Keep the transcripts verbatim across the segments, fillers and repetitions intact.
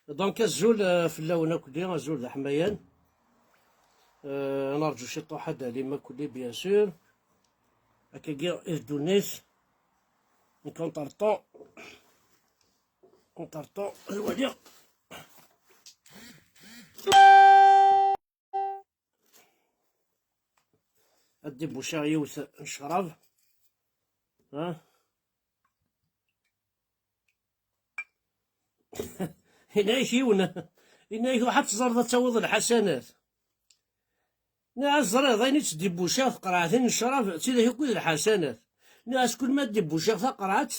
Donc, azul, euh, fell-awen akk, azul d aḥmayan. Euh, ad nerǧu ciṭuḥ ad d-alim akk, bien sûr. Akkagi i d ddunit. Nekk entre temps, entre temps, ad waliɣ. Ad d-ibuciɣ yiwet n ccrab. Ha? Yenna-yak yiwen, yenna-yak ruḥ ad teẓreḍ ad tawiḍ lḥasanat. Nniɣ-as ẓriɣ, ayen i tt-d-ibuciɣ teqreɛtin n ccrab, d tidak akk i d lḥasanat. Nniɣ-as kul ma d-ibuciɣ taqreɛt,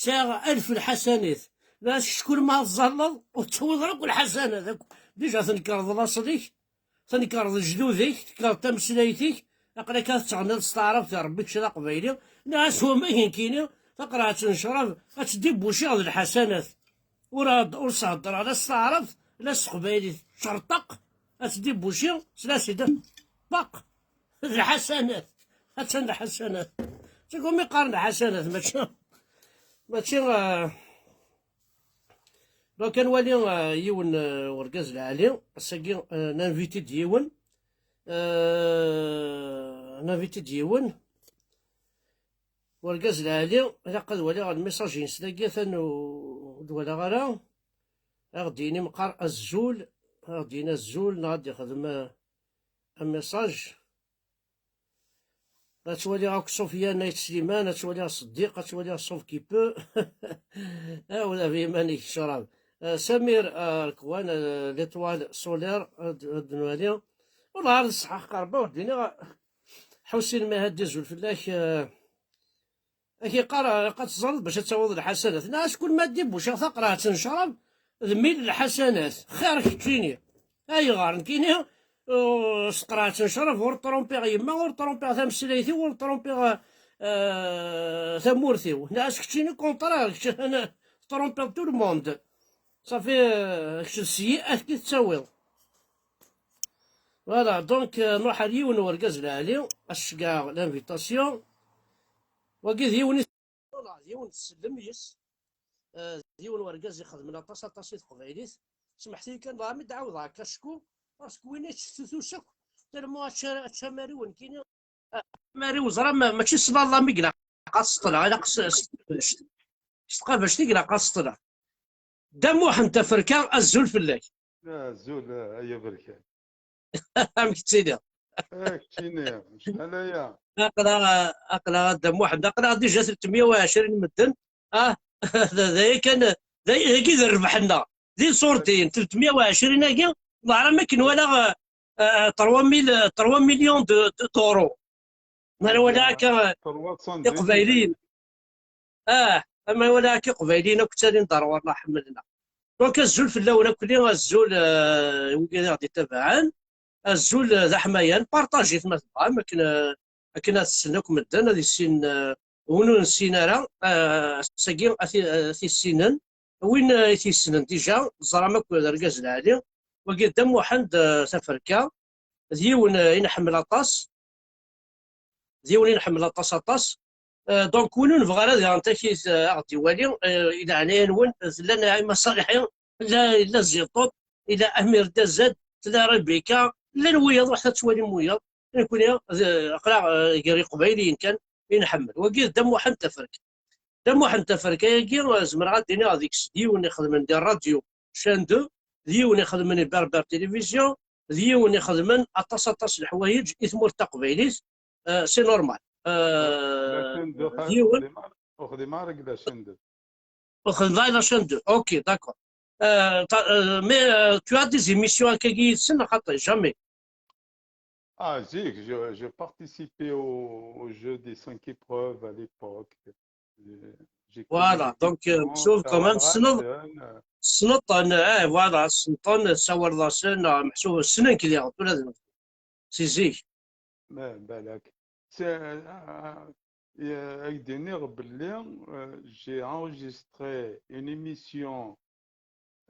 sɛiɣ alef lḥasanat. Nniɣ-as kečč kul ma tẓalleḍ, ur tettawiḍ ara akk lḥasanat akk. Déjà tnekreḍ laṣel-ik, tnekreḍ lejdud-ik, tnekreḍ tameslayt-ik, aql-ak ad tettɣenniḍ s taɛrabt, a Rebbi kečč d aqbayli. Nniɣ-as wama nekkini, taqreɛt n ccrab, ad tt-id-ibuciɣ d lḥasanat. Ur, ur s-heddreɣ la s taɛrabt, la s teqbaylit. Cerṭeq, ad tt-id-ibuci, s la sida. Ṭaq. D lḥasanat. Attan lḥasanat. Seg umi qqaren lḥasanat, mačči, mačči, ah, Donc, ad nwali, ah, yiwen, ah, urgaz lɛali. Ass-agi, ah, ninviti-d yiwen. Ah, ninviti-d yiwen. Urgaz lɛali, ilaq ad waliɣ lmessage-ines dagi, atan ur d-walaɣ ara. Ad ɣ-d-yini meqqar azul, ad ɣ-d-yini azul, neɣ ad d-yexdem, ah, un message. Ad twaliɣ akk Sofiane Ayt Sliman, ad twaliɣ Ṣeddiq, ad twaliɣ Sauf qui peut. Awd af yiman-ik, ccrab. Ah, Samir, ah, Rekwan, ah, l'étoile solaire, ad, ad nwali. Wallah, ar d ṣṣeḥ, aqerba, ur d-iniɣ. Ḥusin Mahad, azul fell-ak, ah, Ak-iqqar, ilaq ad teẓreḍ bac ad tawiḍ lḥasanat. Nniɣ-as kul ma d-ibuciɣ taqreɛt n ccrab, d mil lḥasanat. Xir keččini. Ayɣer? Nekkini, uh, s tqerɛet n ccrab ur trumpiɣ yemma, ur trumpiɣ tameslayt-iw, ur trumpiɣ, uh, tamurt-iw. Nniɣ-as keččini, contraire, kečč, trumpiḍ tout le monde. Safi, uh, kečč d syi'at i tettawiḍ. Voilà, donc, euh, nruḥ ar yiwen n urgaz lɛali, ad ceggɛeɣ l'invitation. Wagi d yiwen i, voilà, d yiwen tsellem yes. Euh, d yiwen n urgaz ixedmen aṭas, aṭas i teqbaylit. Smeḥt-iyi kan, dɣa mi d-ɛawdeɣ akka acku, parce que win i tetttutus akk, tellement aččamariw nekkini. Mari uẓra ma-, mačči s lalam i ilaq ad seṭṭleɣ, ilaq s, s, s, s tqabact i ilaq ad seṭṭleɣ. Dda Muḥend Taferka, azul fell-ak. Azul, ay aberkan. Amek tettiliḍ? Eh, keččini, acḥal aya? Aql-aɣ, aql-aɣ a Dda Muḥend, aql-aɣ déjà tretmya u ɛecrin medden. Ah, d, d aya kan, d ay-, dagi d rrbeḥ-nneɣ. Di ṣurtin, tretmya u ɛecrin-agi, neɛra mi akken walaɣ, eh, eh, trois mille, trois millions de, de, d'euros. Ma nwala akka, eh, iqbayliyen. Ah, ama nwala akka iqbayliyen akk ttalin-d ar ɣur-neɣ, ḥemmlen-aɣ. Donc, azul fell-awen akk, azul, eh, i wigi i ɣ-d-itabaɛen. Azul, eh, d aḥmayan, partajit ma tebɣam, akken, eh, akken ad ssnen akk medden, ad issinen, eh, win ur nessin ara, eh, ass-agi ad t-, ad t-issinen. Win, eh, i t-yessnen déjà, teẓram akk d argaz lɛali. Wagi d Dda Muḥend, eh, Taferka, d yiwen, eh, i nḥemmel aṭas, d yiwen i nḥemmel aṭas, aṭas. Eh, donc, win ur nebɣi ara diɣen takit, eh, ad ɣ-d-iwali, eh, i leɛnaya-nwen, tella Naɛima Ṣaliḥi, tella, tella Ziṭuṭ, tella Amir Dazad, tella Rebika, llan wiyaḍ, ruḥet ad twalim wiyaḍ. Nekkni, d, aql-aɣ, eh, gar Iqbayliyen kan i nḥemmel. Wagi d Dda Muḥend Taferka. Dda Muḥend Taferka-agi, eh, zemreɣ ad d-iniɣ deg-s d yiwen ixedmen di rradyu Chaîne deux, d yiwen ixedmen i Berber Télévision, d yiwen ixedmen aṭas, aṭas n leḥwayeǧ i tmurt taqbaylit. Euh, c'est normal. Euh, d yiwen. Ur xdimeɣ ara deg la chaîne deux. Ur xdimeɣ ara la chaîne deux. Ok, d'accord. Euh, t'as, euh, mais, euh, tu as des émissions akkagi yid-sen, xaṭi, jamais. Ah, zik, je, je participais au, au jeu des cinq épreuves à l'époque. J'ai, j'ai connu... Voilà, donc, euh, sauf quand même, tessneḍ, tessneḍ-ten, eh, voilà, tessneḍ-ten, tessawaleḍ-asen, eh, meḥsub ssnen-k diɣ, tura d, si zik. Ma balak. C'est, euh, euh, euh, ak-d-iniɣ belli, euh, j'ai enregistré une émission,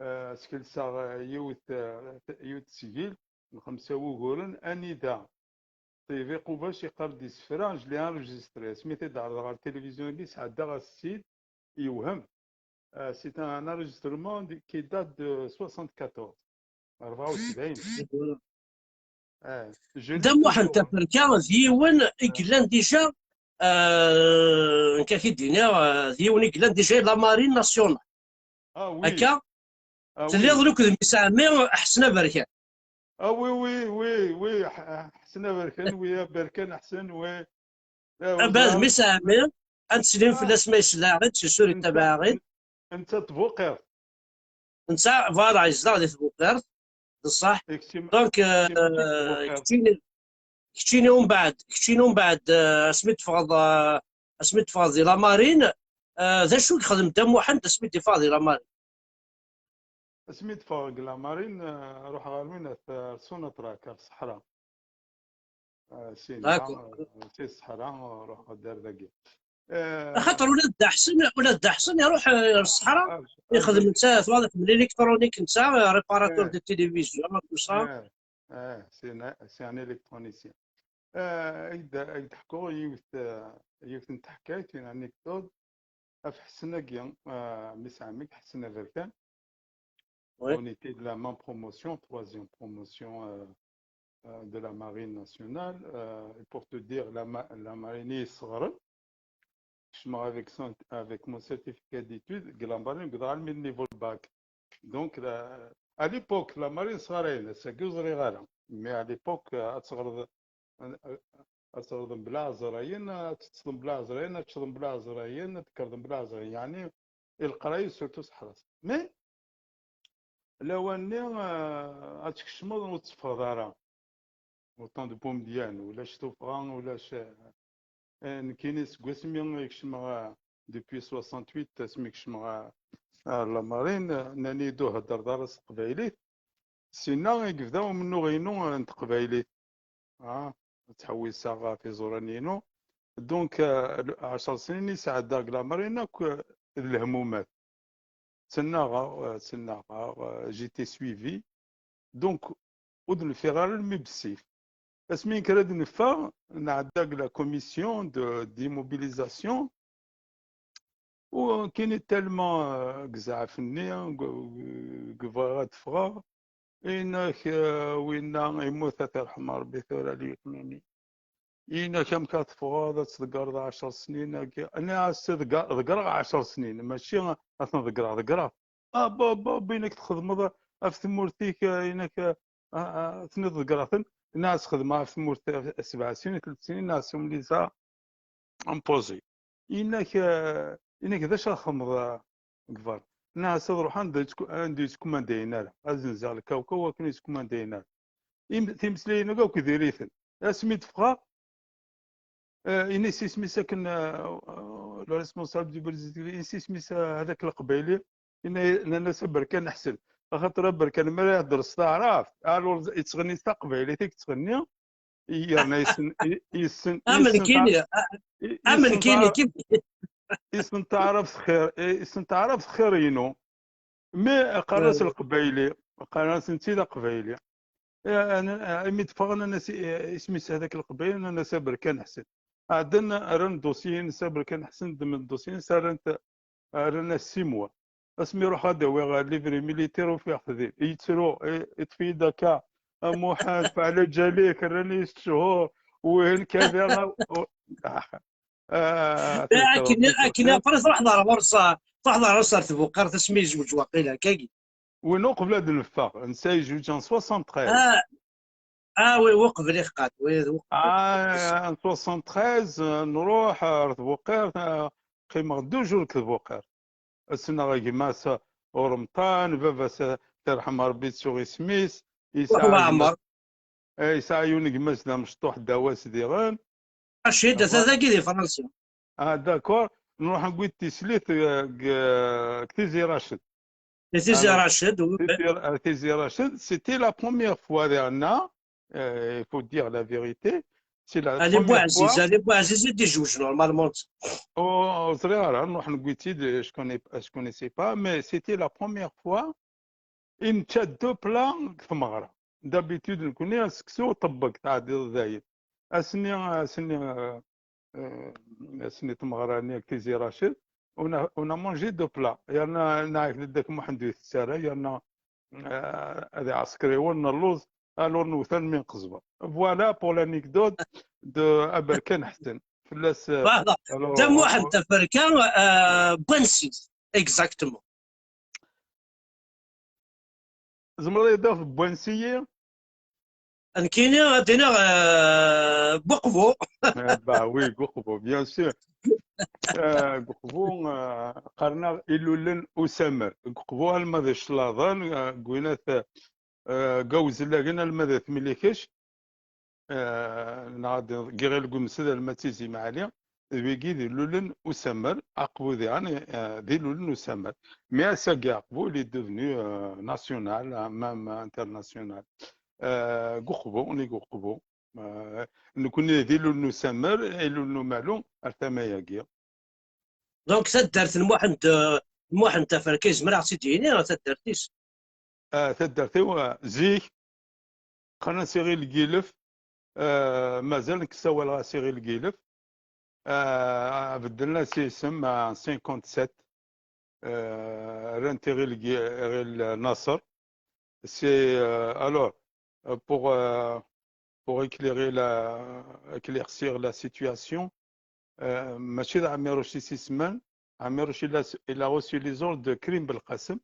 euh, skelseɣ, euh, yiwet, euh, yiwet tesgilt n xemsa wuguren, anida Ṭeyyeb Iqubac yeqqar-d isefra, je l'ai enregistré. Asmi t-id-ɛerḍeɣ ɣer tilivizyu-agi, sɛeddaɣ ass-id, yewhem. Euh, c'est un enregistrement de- qui date de soixante-quatorze. أربعة وسبعين. Ah, je Dda l'ai Muḥend toujours. Taferka d yiwen i yellan déjà, euh, nekk ad k-id-iniɣ, euh, d yiwen i yellan déjà la marine nationale. Ah oui. Akka, Ah oui. Telliḍ akked Missa Ɛemmi Ḥsen Aberkan. Ah oui, oui, oui, oui. Ḥ- Ḥsen Aberkan, oui, Aberkan Ḥsen, oui. Ah, Abad oui. Missa Ɛemmi, ad neslim Ah. Fell-as ma yesla-aɣ-d, c'est sûr Netta, yettabaɛ-aɣ-d. netta Tbuqirt. Netta, voilà, yezdeɣ di Tbuqirt, d ṣṣeḥ. Kečči ma- Donc, euh, kečči mačči Tbuqirt. keččini, keččini umbeɛd, keččini umbeɛd, euh, asmi d-teffɣeḍ, euh, asmi d-teffɣeḍ di la marine, euh, d acu i yexdem Dda Muḥend asmi d-yeffeɣ di la marine? Asmi d-ffɣeɣ deg la marine, euh, ruḥeɣ ɣer winat, ar Sonatrach, ar ṣṣeḥra. Euh, si nna, D'accord. Euh, si ṣṣeḥra, euh, ruḥeɣ-d ar dagi. Euh, Axaṭer ula d Dda Ḥsen, ula d Dda Ḥsen iruḥ, euh, ɣer ṣṣeḥra, ah, ixdem ah, netta, twaḍ ḥemmel électronique netta, euh, réparateur eh, de télévision, tout ça. eh, eh, c'est un, c'est un électronicien. Euh, ad ak-d-, ad ak-d-ḥkuɣ yiwet, euh, yiwet n teḥkayt, une anecdote. Af Ḥsen-agi, euh, Missa Ɛemmi Ḥsen Aberkan. Oui. On était de la même promotion, troisième promotion, euh, euh, de la marine nationale. Euh, et pour te dire, la, ma- la marine est sereine. Je m'en avec, son- avec mon certificat d'études, deg la marine, deg le niveau le bac. Donc, la, à l'époque, la marine sereine, c'est que je regarde. Mais à l'époque, euh, ad teɣreḍ, euh, ad teɣreḍ mebla ɛezrayen, ad teṭṭseḍ mebla ɛezrayen, ad teččeḍ mebla ɛezrayen, ad tekkreḍ mebla ɛezrayen. يعني, i leqraya surtout ṣeḥra-s. Mais, lawan-nni, euh, ad tkecmeḍ ur teffɣeḍ ara. Au temps de Boumediene, ulac tuffɣa, ulac, euh, euh, nekkini seg wasmi i kecmeɣ, euh, depuis soixante-huit, asmi kecmeɣ, euh, ar la marine, euh, nnan-iyi-d ur heddreḍ ara s teqbaylit. Sinna i yebda umennuɣ-inu, euh, n teqbaylit. Ah, ttḥewwiseɣ ɣef iẓuran-inu. Donc, euh, ɛecr snin i sɛeddaɣ deg la marine akk, euh, d lehmumat. Ttnaɣeɣ, euh, ttnaɣeɣ, euh, j'étais suivi. Donc, ur d-nfiɣ ara almi bessif. Asmi nekk ara d-neffeɣ, nɛedda deg la commission de d'immobilisation. U kini tellement, euh, deg zzɛaf-nni, deg, deg bɣiɣ ad d-ffɣeɣ, inak, euh, winna yemmut, ad t-irḥem Rebbi, tura li yekmini. Inak amek ad teffɣeḍ, ad tḍeggreḍ ɛecr snin-agi? Nniɣ-as ḍegger-, ḍeggreɣ ɛecr snin, mačči ad ten-ḍeggreɣ, ḍeggreɣ. Ah, Bob, Bob, inak txedmeḍ ɣef tmurt-ik, inak, ah, ah, tenniḍ ḍeggreɣ-ten. Nniɣ-as xedmeɣ ɣef tmurt sebɛ snin, tlet snin, nniɣ-as umlisa. Impossible. Inak, euh, inak d acu ara txedmeḍ, euh, deg berra? Nniɣ-as ad ruḥeɣ anda yettku-, anda yettkumandayen ara, ad zenzeɣ lkawkaw akken yettkumandayen ara. Im-, timeslayin-agi akk diri-ten. Asmi d-ffɣeɣ, euh, ini-as isem-is akken, euh, euh, le responsable du Brésil, ini-as isem-is, euh, hadac leqbayli, ini-, nnan-as Aberkan Ḥsen. Axaṭer Aberkan mi ara ihedder s taɛrabt, alors yettɣenni s taqbaylit i yettɣenni, yerna yessen, yessen, Am yessen nekkini, taɛ-, am yessen nekkini, taɛra-, yessen taɛrabt xir, yessen taɛrabt xir-inu. Mi qqaren-as leqbayli, qqaren-as netta d aqbayli. Eh, ana, eh, imi d-ffɣen, nnan-as, eh, isem-is hadac leqbayli, nnan-as Aberkan Ḥsen. Ɛeddan, rran dossier-ines Aberkan Ḥsen, ddmen dossier-ines, rran-t, rran-as six mois. Asmi ruḥeɣ ad awiɣ livret militaire, ufiɣ-t din. Yettru, i-, iṭṭef-iyi-d akka, a Muḥend, fɛala ǧalik, rran-iyi sett cchur, wihin kada, u-, ah, ah, Akken, akken après tṛuḥeḍ ɣer ɣur-s, tṛuḥeḍ ɣer ɣur-s ar Tbuqirt asmi yezweǧ waqila, akkagi. Win uqbel ad neffeɣ, netta yezweǧ en soixante-treize. Ah, ah, oui, uqbel iqqad, oui, uqbel. Ah, en soixante-treize, euh, nruḥ ar Tbuqirt, euh, qqimeɣ deux jours deg Tbuqirt. Ssneɣ gma-s Uremṭan, baba-s, ad t-irḥem Rebbi, ttuɣ isem-is, yesɛa gma-s, eh, yesɛa yiwen gma-s d amecṭuḥ ddaw-as diɣen. Racid, ata dagi di Fransa. Ah, d'accord. Nruḥ newwi-d tislit, euh, deg, euh, deg Tizi Raced. Tizi Raced, oui. Tizi, euh, Tizi Raced, c'était la première fois diɣenna, euh, il faut dire la vérité. C'est la première fois. Ali Bouaziz, Ali Bouaziz i d-izewǧ normalement. Oh, ur ẓriɣ ara, nruḥ newwi-tt-id, je connais, je connaissais pas, mais c'était la première fois i nečča deux plats deg tmeɣra. D'habitude, nekkni seksu ṭebbeg, tɛeddiḍ dayen. Ass-nni, ass-nni, euh, euh, ass-nni tmeɣra-nni deg Tizi Raced, on a, on a mangé deux plats. Yerna nɛak d Dda Muḥend ur itett ara, yerna, euh, ad iɛsker yiwen n lluẓ, alors newtan mi nqeẓber. Voilà pour l'anecdote de Aberkan Ḥsen. Fell-as, euh, Voilà. alors, Dda Muḥend Taferka, euh, n wansi? Exactement. Tzemreḍ ad d-tafeḍ n wansi-yi? Nekkini ad d-iniɣ, euh, n Uqbu. Eh, bah oui, n Uqbu, bien sûr. Euh, n Uqbu, euh, qqaren-aɣ Ilulen Usamer. N Uqbu alma d Iclaḍen, euh, deg winat, euh, deg Awzellagen alma d At Mlikec. Euh, neɣ ad d-, deg Iɣil Gumsed alma d Tizi Mɛali. D wigi d Ilulen Usamer, Aqbu diɣen, euh, d Ilulen Usamer. Mais ass-agi Aqbu, il est devenu, euh, national, hein, même international. Euh, n Uqbu, on est n Uqbu. Euh, nekkni d Ilulen Usamer, Ilulen Umalu, ar tama-agi. Donc, taddart n Muḥend, euh, Muḥend Taferka, yezmer ad ɣ-tt-id-yini, taddart-is? Ah, taddart-iw, ah, zik, qqaren-as Iɣil Gilef, ah, mazal nekk ssawaleɣ-as Iɣil Gilef. Ah, beddlen-as isem en cinquante-sept, ah, rran-t Iɣil Gi-, Iɣil Naser. C'est, euh, alors, euh, pour, euh, pour éclairer la, éclaircir la situation, euh, mačči d Ɛmiruc i s-isemman. Ɛmiruc, il a, il a reçu les ordres de Krim Belqasem.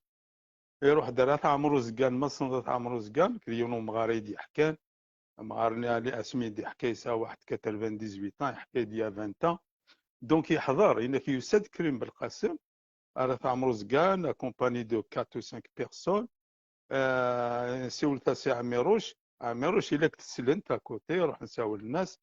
Iruḥ-d ar At Ɛemru Zgan, ma tessneḍ At Ɛemru Zgan, d yiwen umɣar i d-yeḥkan. Amɣar-nni, Ali, asmi i d-yeḥka, yesɛa waḥed quatre-vingt-dix-huit ans, yeḥka-d il y a vingt ans. Donc, yeḥḍer, inek yusa-d Krim Belqasem, ar At Ɛemru Zgan, accompagné de quatre ou cinq personnes. Euh, nsiwlet-as i Ɛmiruc. Ɛmiruc, il est excellent à côté, ruḥen sawlen-as.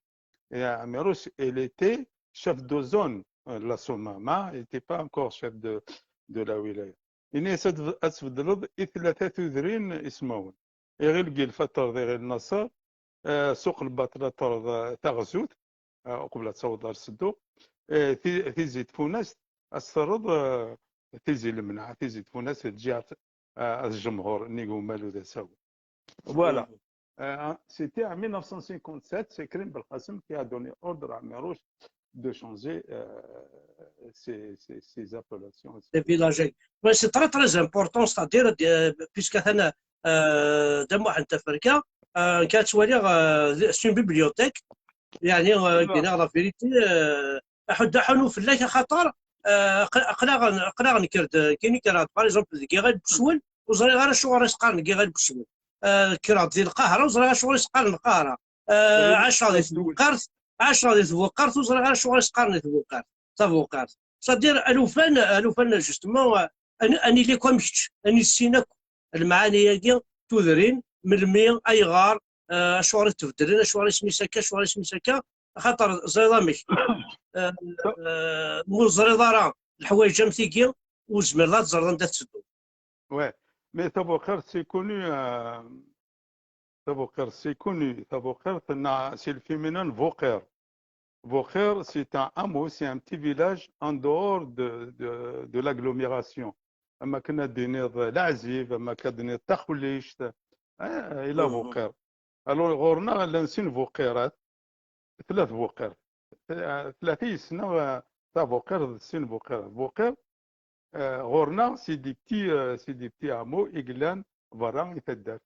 Et Ɛmiruc, il était chef de zone, euh, la Somama, il n'était pas encore chef de, de la wilaya. Ini-as ad, ad tbeddleḍ i tlata tudrin ismawen. Iɣil Gilef ad terreḍ Iɣil Naser, euh, Suq Lbaṭel ad terreḍ, euh, Taɣzut, euh, uqbel ad tawḍeḍ ar Sedduq. Euh, ti-, Tizi Tfunast ad s-terreḍ, euh, Tizi Lemneɛ, Tizi Tfunast, Lǧiɛet, euh, At Jemhur, nnig umalu d asawen. Voilà. Euh, c'était en mille neuf cent cinquante-sept, c'est Krim Belkacem qui a donné ordre à Mirouche de changer, euh, ces, ces, ces appellations. Des villages. Ouais, c'est très, très important, c'est-à-dire, euh, puisque atan, euh, Dda Muḥend Taferka, euh, nekk ad ttwaliɣ, euh, c'est une bibliothèque, يعني, euh, Voilà. La vérité, euh, aḥuddu aḥunu fell-ak, axaṭer, euh, aq-, aql-aɣ, aql-aɣ nekker-d, euh, kini kkreɣ-d, par exemple, deg Iɣil Beswel, ur ẓriɣ ara acuɣer i s-qqaren deg Iɣil Beswel. Euh, kkreɣ-d di Lqahra, ur ẓriɣ acuɣer i s-qqaren Lqahra. Euh, Iɣil ɛaceɣ di Beswel. Tbuqart, ɛaceɣ di Tbuqart, ur ẓriɣ ara acuɣer i s-qqaren di Tbuqart, Tabuqart. C'est-à-dire, alufan, alufan, justement, euh, ad, ad nili akk am kečč, ad nissin akk lemɛani-agi, tudrin, melmi, ayɣer, euh, acuɣer i tbeddlen, acuɣer isem-is akka, acuɣer isem-is akka, axaṭer ẓriɣ amek. Euh, euh, ma ur ẓriɣ ara leḥwayeǧ am tigi, ur zmireḍ ad teẓreḍ anda tetteddu. Ouais, mais Tabuqart, c'est connu, euh, Tabuqart, c'est connu. Tabuqart, na-, c'est le féminin Buqir. Buqir, c'est un hameau, c'est un petit village en dehors de, de, de l'agglomération. Am akken ad d-tiniḍ Leɛzib, am akken ad d-tiniḍ Taxulict, eh, ila Mhm. Buqir. Alors, ɣur-neɣ llan sin Buqirat, tlata Buqir. Eh, tlata yis-neɣ, eh, Tabuqirt d sin Buqirat. Buqir, eh, ɣur-neɣ, c'est des petits, euh, c'est des petits hameaux i yellan berra i taddart.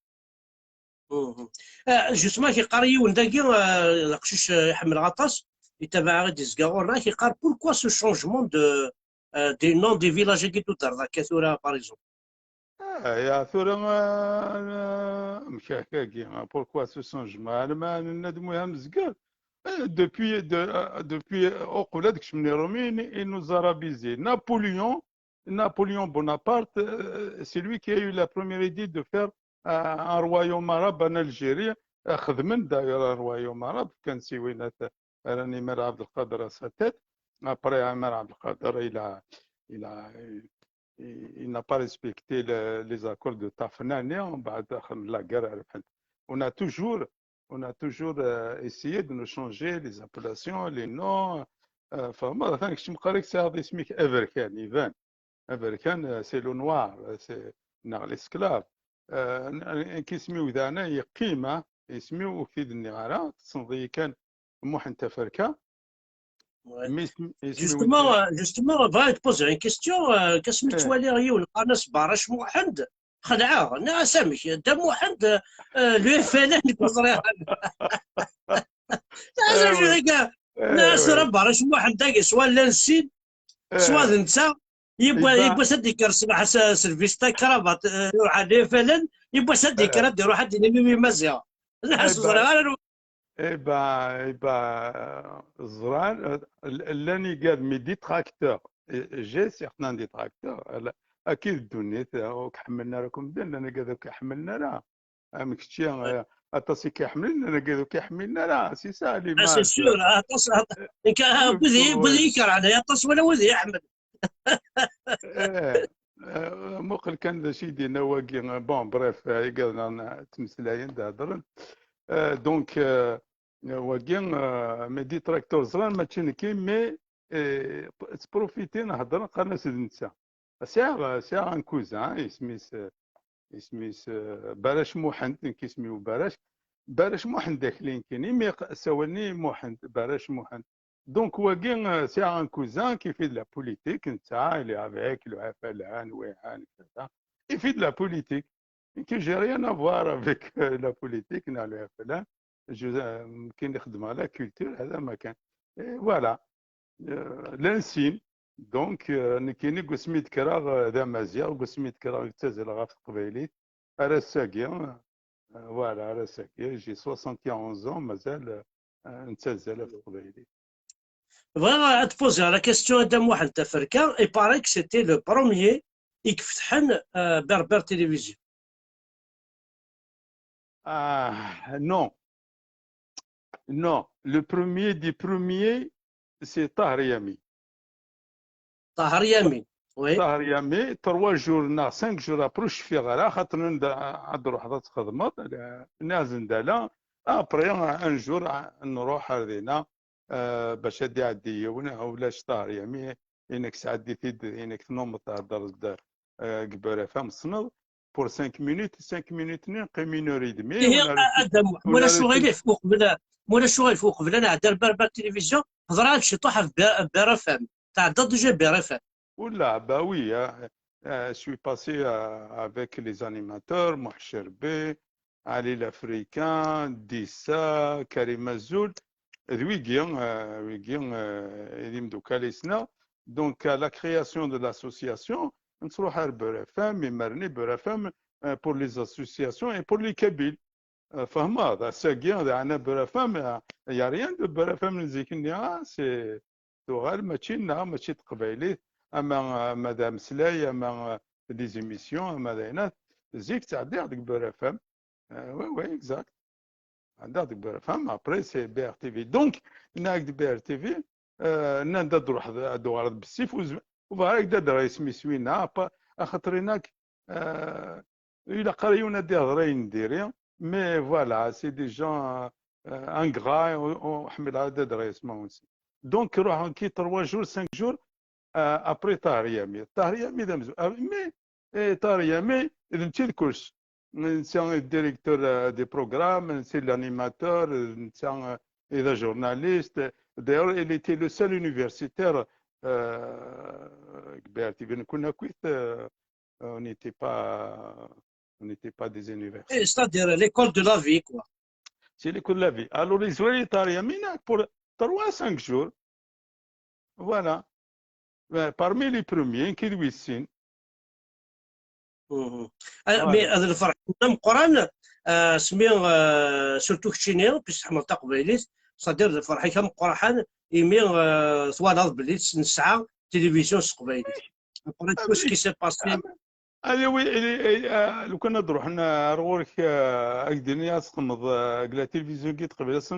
Mhm. Euh, justement, ak-iqqar yiwen dagi, euh, d aqcic, euh, iḥemmel aṭas, itabaɛ i d-izga ɣur-neɣ, ak-iqqar: pourquoi ce changement de, euh, des noms des villages-agi d-tuddreḍ akka tura, par exemple? Ah, ya tura, ah, amek akka-agi, ah, pourquoi ce changement? Alma nenna-d muham zger. Eh, depuis, de, ah, depuis, euh, uqbel ad kecmen Iṛumiyen, ils nous arabisés. Napoléon, Napoléon Bonaparte, euh, c'est lui qui a eu la première idée de faire, euh, un royaume arabe en Algérie. Euh, xedmen d'ailleurs un royaume arabe, kan siwinat, euh, Amer Abdelkader à sa tête. Après, Amer Abdelkader, il a, il a, il, il n'a pas respecté le, les accords de Tafnani, en بعد la guerre. On a toujours, on a toujours, euh, essayé de nous changer les appellations, les noms. Euh, فما ثاني كنت مقريك سي هذا اسمك أبركان، يبان. Aberkan, euh, c'est le noir, euh, c'est, neɣ l'esclave. Euh, n-, n-, nekk isem-iw daɣen yeqqim, ah, isem-iw ur k-t-id-nniɣ ara, tessneḍ-iyi kan Muḥend Taferka. Justement, justement, bɣiɣ ad poser une question. Asmi ttwaliɣ yiwen qqaren-as Barac Muḥend, xelɛeɣ, nniɣ-as amek, Dda Muḥend, le F L N nekk ur ẓriɣ ara. Nniɣ-as Barac Muḥend-agi, swa llan sin, swa d netta, yiwwas ad d-yekker ṣṣbeḥ s lvista kravat, iruḥ ar le F L N, yiwwas ad d-yekker ad d-iruḥ ad d-yini i Maziɣ. Nniɣ-as ur ẓriɣ ara. Eh ben, eh ben, ẓran, llan igad, mes détracteurs. J'ai certains détracteurs. Akid ddunit, ur k-ḥemmlen ara akk medden, llan igad ur k-ḥemmlen ara. Am kečči, aṭas i k-iḥemmlen, llan igad ur k-iḥemmlen ara. C'est ça l'image. Ah, c'est sûr, aṭas, wid i, wid i ikerhen, aṭas wala wid i iḥemmlen. Muqel kan d acu i d-yenna wagi. Bon, bref, igaden ttmeslayen-d, heddren. Donc, wagi, mes détracteurs ẓran, mačči nekki, mais ttprofitin, heddren, qqaren-as d netta. Sɛiɣ, sɛiɣ un cousin, isem-is, isem-is Barac Muḥend, nekk isem-iw Barac. Barac Muḥend akli nekkini, mais ssawalen-iyi Muḥend, Barac Muḥend. Donc, wagi, euh, c'est un cousin qui fait de la politique, netta, il est avec le F L N, wihan, et cetera. Il fait de la politique. Que j'ai rien à voir avec euh, la politique, ni le F L N. Je, euh, كاين اللي خدم على la culture, هذا ما كان. Et voilà. Euh, لان سين. Donc, euh, nekkini, deg wasmi d-kkreɣ, euh, d amaziɣ, deg wasmi d-kkreɣ, ttazzaleɣ ɣef teqbaylit. Ar ass-agi, euh, voilà, ar ass-agi, j'ai soixante et onze ans, mazal, euh, nettazzal ɣef teqbaylit. Bɣiɣ ad poser la question à Dda Muḥend Taferka. Il paraît que c'était le premier i ifetḥen euh, Berbère Télévision. Ah, non. Non. Le premier des premiers, c'est Tahar Yami. Tahar Yami. Oui. Tahar Yami, trois jours, non, cinq jours après, je suis là, xaṭer ad ruḥeɣ ad txedmeḍ, nniɣ-as d ala. Après, un jour, nruḥ ar dina, euh, bac ad iɛeddi yiwen, ulac Tahar Yami, inek sɛeddi-t-id, inek tnumeḍ thedreḍ-d, euh, deg Beurre F M, tessneḍ, pour cinq minutes, cinq minutes-nni, qqim une heure et demie. Ihi, a Dda Muḥ, ma ulac uɣilif, uqbel, ma ulac uɣilif, uqbel ad nɛeddi ar Berbère Télévision, hedreɣ-ak ciṭuḥ ɣef Beurre F M. Tɛeddaḍ déjà Beurre F M. Oula, bah oui, hein. Euh, je suis passé euh, avec les animateurs, Mouh Cherbi, Ali l'Africain, Dissa, Karim Azzoul, d wigi, euh, wigi, euh, d imeddukal-is-nneɣ. Donc, à la création de l'association, nettruḥ ar Beurre F M, imir-nni Beurre F M, euh, pour les associations et pour les Kabyles. Euh, fehmeḍ, ass-agi, daɣen Beurre F M, il y a rien de Beurre F M n zik-nni, ah, c'est tuɣal mačči nneɣ, mačči d teqbaylit, ama, ama d ameslay, ama des émissions, ama d ayen, zik ttɛeddiɣ deg Beurre F M. Euh, oui, oui, exact. Ttɛeddiɣ deg Beurre F M, après c'est B R T V. Donc, nniɣ-ak-d B R T V, euh, nnan-d ad d-ruḥeḍ, ad d-tuɣaleḍ bessif, ur zm-, ur bɣiɣ ara ad d-rreɣ isem-is winna, apa-, axaṭer inak, euh, ilaq ara yiwen ad d-ihḍer ayen n diri, mais voilà, c'est des gens, euh, ingrats, ur, ur ḥmileɣ ara ad d-rreɣ isem-nsen. Donc, ruḥeɣ ki trois jours, cinq jours, euh, après Tahar Yami. Tahar Yami d amezwaru. Ah, mais, eh, Tahar Yami, d netta d kullec. Netta est directeur euh, des programmes, c'est l'animateur, netta euh, est un journaliste. D'ailleurs, il était le seul universitaire euh, deg B R T V. Nekkni akkit, euh, on n'était pas, on n'était pas des universitaires. Eh, c'est-à-dire l'école de la vie, quoi. C'est l'école de la vie. Alors, yezwar-iyi Tahar Yami pour trois, cinq jours. Voilà. Ben, parmi les premiers, nekk d wis sin. Mais d lferḥ d ameqqran, euh, asmi, euh, surtout keččini, puisque tḥemmleḍ taqbaylit, c'est-à-dire d lferḥ-ik ameqqran imi euh, twalaḍ belli nesɛa télévision s teqbaylit. Après tout ce qui s'est passé. Ah, oui, lukan ad ruḥen ar ɣur-k, euh, ad k-d-inin ad txedmeḍ euh, deg la télévision n teqbaylit,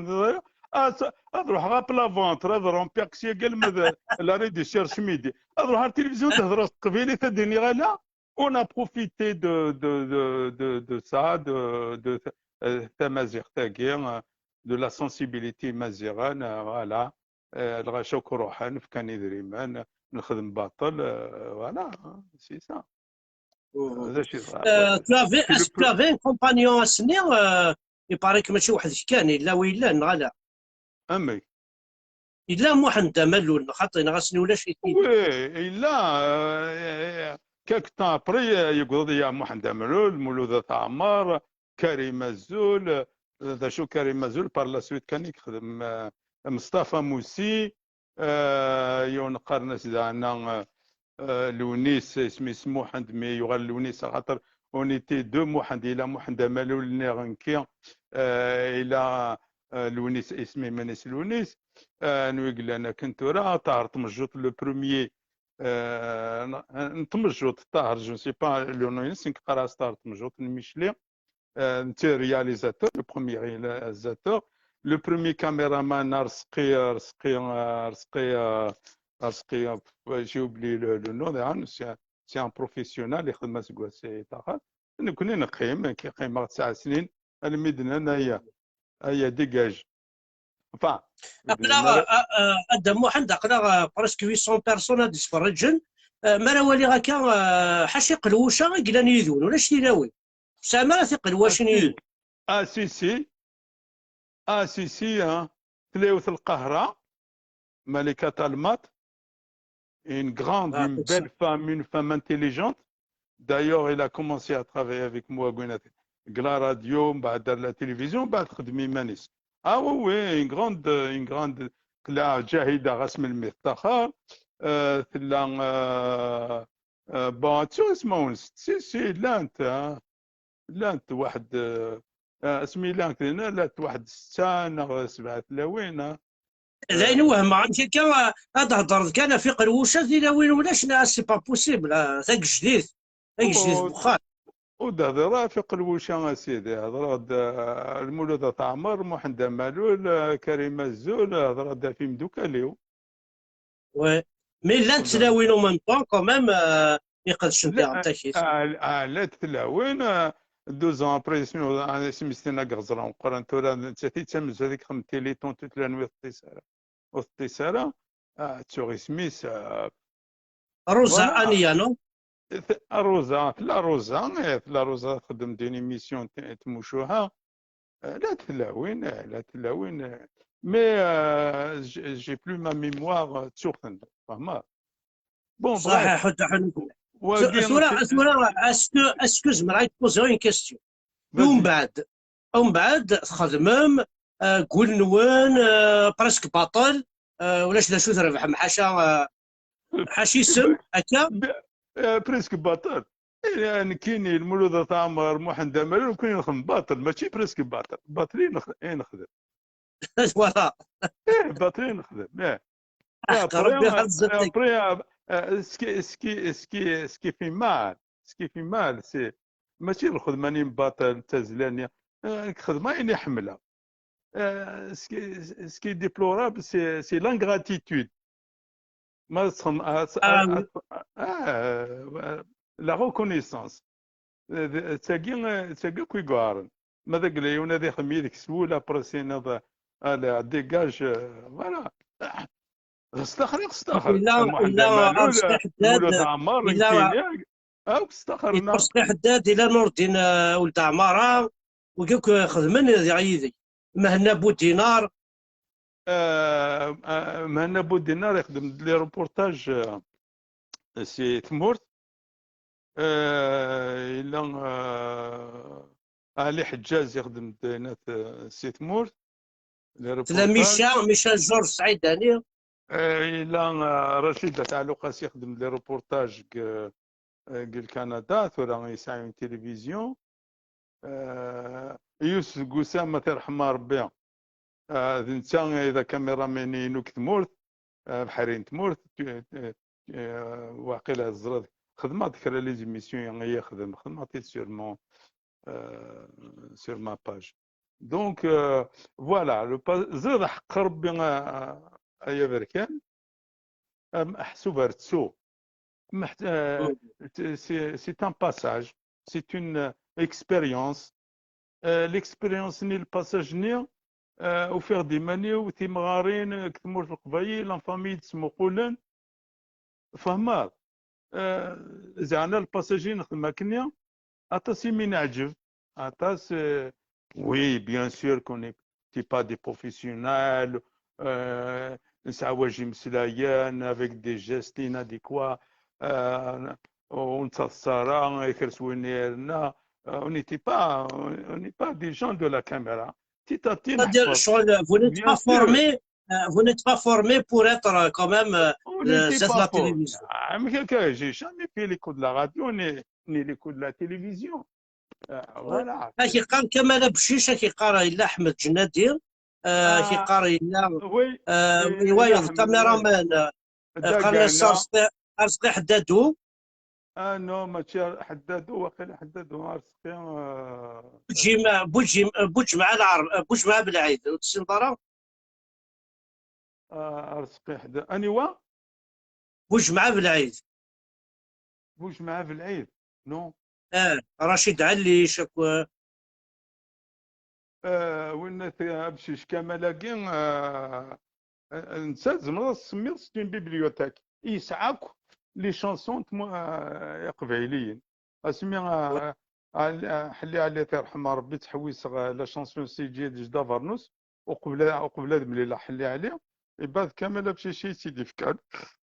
ad ruḥeɣ à plat ventre, ad rompiɣ s yagel ma d la recherche midi. Ad ruḥeɣ ar télévision, ad hedreɣ s teqbaylit, ad d-iniɣ ala. On a profité de, de, de, de, de ça, de, de euh, tamaziɣt-agi, euh, de la sensibilité maziɣen, euh, voilà. Euh, lɣaci akk ruḥen, fkan idrimen, nexdem baṭel, euh, voilà, hein, c'est ça. Euh, tu avais, est-ce que tu avais un compagnon ass-nni, euh, il paraît que mačči weḥd-k kan, yella wi yellan, neɣ ala? Amek? Yella Muḥend Amalul, xaṭi, neɣ ass-nni ulac-it. Oui, yella, euh, quelque temps après, euh, yewweḍ-d ya Muḥend Amalul, Mulud At Ɛmer, Karim Azul, euh, d acu Karim Azul, par la suite kan i yexdem, euh, Mustafa Moussi, euh, yiwen qqaren-as daɛna, euh, euh, Lewnis, isem-is Muḥend, mais yuɣal Lewnis axaṭer on était deux Muḥend, yella Muḥend Amalul niɣ nekki, euh, yella, euh, Lewnis, isem iman-is Lewnis, euh, anwa i yellan akken tura, Ṭaher Tmejjuṭ, le premier, euh, n, n Tmejjuṭ, Ṭaher, je ne sais pas le nom-ines, nekk qqareɣ-as Ṭaher Tmejjuṭ n Micli, euh, netta réalisateur, le premier réalisateur, le premier caméraman, Arzqi, Arzqi, Arzqi, euh, Arzqi, euh, j'ai oublié le, le nom, hein, c'est un, c'est un professionnel, ixdem aseggas i ṭaxer. Nekkni neqqim, qqimeɣ tesɛa snin, almi d-nnan aya, aya dégage. Enfin, aql-aɣ, a Dda Muḥend, aql-aɣ, euh, presque huit cents personnes ad d-sferrǧen. Euh, mi ara waliɣ akka, euh, ḥaca iqelwuca i yellan yid-wen, ulac tilawin. Tesɛam ara tiqelwacin yid-wen? Ah, si, si. Ah, si, si, hein. Tlawt Lqahra, Malika Talmat, une grande, une belle femme, une femme intelligente. D'ailleurs, elle a commencé à travailler avec moi, Gwenat, la radio, بعد la télévision, بعد خدم iman-is. Ah oui, oui, une grande, une grande, tella Ǧahida ɣas melmi tettaxer, euh, tella, euh, euh, bon, ttuɣ ismawen, si, si, llant, hein. Llant waḥed, euh, asmi llant dinna, llant waḥed setta neɣ sebɛa tlawin, hein. D ayen wehmeɣ, amek akka, euh, ad d-heddreḍ kan ɣef iqelwuca, tilawin ulac, neɣ c'est pas possible, euh, tagejdit, tagejdit n wexxam. Ur d-hdireɣ ɣef iqelwuca a sidi, hedreɣ-d, euh, Lmulud At Ɛmer, Muḥend Amalul, euh, Karim Azul, hedreɣ-d ɣef imdukal-iw. Ouais. Mais llant tlawin en même temps quand même, euh, iqedcen tiɣentakit. Ah, ah, llant tlawin, euh, douze ans après, isem, ah, isem-is tinna deg ɣeẓra uqran tura, nettat i d tamezwarut i ixdem Téléthon tutla-nni ur teṭṭis ara. Ur teṭṭis ara. Ah, ttuɣ isem-is, ah, Rosa Ania, non? Rosa, tella Rosa, eh, tella Rosa txeddem din émission tmucuha. Eh, la tlawin, eh, la tlawin, eh. Mais, euh, j'ai plus ma mémoire, euh, ttuɣ-ten, fehmeḍ? Bon, bref. Tura, tura, est-ce que, est-ce que zemreɣ ad k-poser une question? Umbeɛd, umbeɛd txedmem, euh, deg wul-nwen, euh, presque baṭel, euh, ulac d acu trebḥem, ḥaca, euh, ḥaca isem, akka? Euh, presque baṭel. Eh, nekkini, Lmulud At Ɛmer, Muḥend Amalul, nekkini nxeddem baṭel, mačči presque baṭel. Baṭel i nexdem. Voilà. Eh, baṭel i nexdem, eh. Après, euh, euh, ce qui, ce qui, ce qui, ce qui fait mal, ce qui fait mal, c'est, mačči lxedma-nni n baṭel, d tazzla-nni, euh, lxedma-nni ḥemmleɣ. Euh, ce qui, ce qui est déplorable, c'est, c'est l'ingratitude. Ma txem-, ah, ah, euh, la reconnaissance. D tagi, d tagi akk i yuɛren. Ma d agla yiwen ad ixdem yid-k s wul, après tiniḍ, allez, dégage, euh, voilà. Ɣestaxer i ɣestaxer. Muḥend Amalul, Lmulud Ɛmer, nekkini, akk staxerna. Yeṭṭes Ḥeddad, ila Nurdin, euh, Uld Ɛmara, wigi akk xedmen diɣ yid-i. Mhenna Budinar. Euh, euh, Mhenna Budinar ixdem-d les reportages, euh, si tmurt. Euh, yella, euh, Ali Ḥeǧǧaj ixdem-d dinna, euh, si tmurt. Tella Mica, Mica Georges Saïdani. Euh, yella, euh, Racid At Ɛluqas ixdem-d les reportages deg, euh, deg Canada, tura yesɛa une télévision. Euh, Yusef Gusam, ma t-irḥem Rebbi, euh, d netta i d akamiraman-inu deg tmurt, euh, abeḥri n tmurt, tu-, euh, euh, waqila teẓriḍ, xedmeɣ-d kra les émissions i yexdem, xedmeɣ-t-id sur mon, euh, sur ma page. Donc, euh, voilà, le pa-, ẓriɣ aḥeqq Rebbi, a, a, ay aberkan, am, ḥsub ar ttu. Meḥt-, euh, c'est, c'est un passage, c'est une, euh, expérience. Euh, l'expérience-nni, le passage-nni, euh, ufiɣ-d iman-iw, timɣarin, euh, deg tmurt n Leqbayel, en famille, ttmuqulen. Fehmeḍ? Euh, zeɛna le passage-nni nexdem akkenni, aṭas i mi neɛǧeb, aṭas, euh, oui, bien sûr qu'on n'est pas des professionnels, euh, nesɛa waj imeslayen avec des gestes inadéquats, euh, ur nettaḍsa ara, ikres win yerna, euh, on n'était pas, on n'est pas des gens de la caméra. Petit à petit, C'est-à-dire, نحفظ. شغل, vous n'êtes Bien pas sûr. formé, euh, vous n'êtes pas formé pour être euh, quand même euh, On euh, n'était chef de pas la fort. télévision. Ah, mais quelqu'un, j'ai jamais fait les cours de la radio, ni, ni les cours de la télévision. Euh, voilà. Ad k-yeqqar Kamal Abcic, ad k-yeqqar yella Ḥmed Ǧennadi, euh, ad Ah, k-yeqqar yella oui. euh, Et i wayeḍ, Ahmed, caméraman, euh, Dagana. qqaren-as Arezqi, Arezqi Ḥeddadu. Ah non, mačči Ḥeddadu, waqila Ḥeddadu, Arezqi, euh, Buǧim, Buǧim, Buǧemɛa Lɛerb, Buǧemɛa Belɛid, ur tessineḍ ara? euh, Arezqi Ḥeddadu. Aniwa? Buǧemɛa Belɛid. Buǧemɛa Belɛid, non? Ah, Racid Ɛellic, akk, Euh, winna t-, Abcic Kamal-agi, euh, euh, netta tzemreḍ ad s-tsemmiḍ c'est une bibliothèque. Yesɛa akk les chansons n tmu-, euh, iqbayliyen. Asmi, euh, Ɛli, euh, Ḥelli Ɛli, ad t-yerḥem Rebbi, ttḥewwiseɣ, euh, la chanson Sidi d Jda Bernous, uqbel, uqbel ad mlileɣ Ḥelli Ɛli, ibad Kamal Abcic i tt-id-ifkan.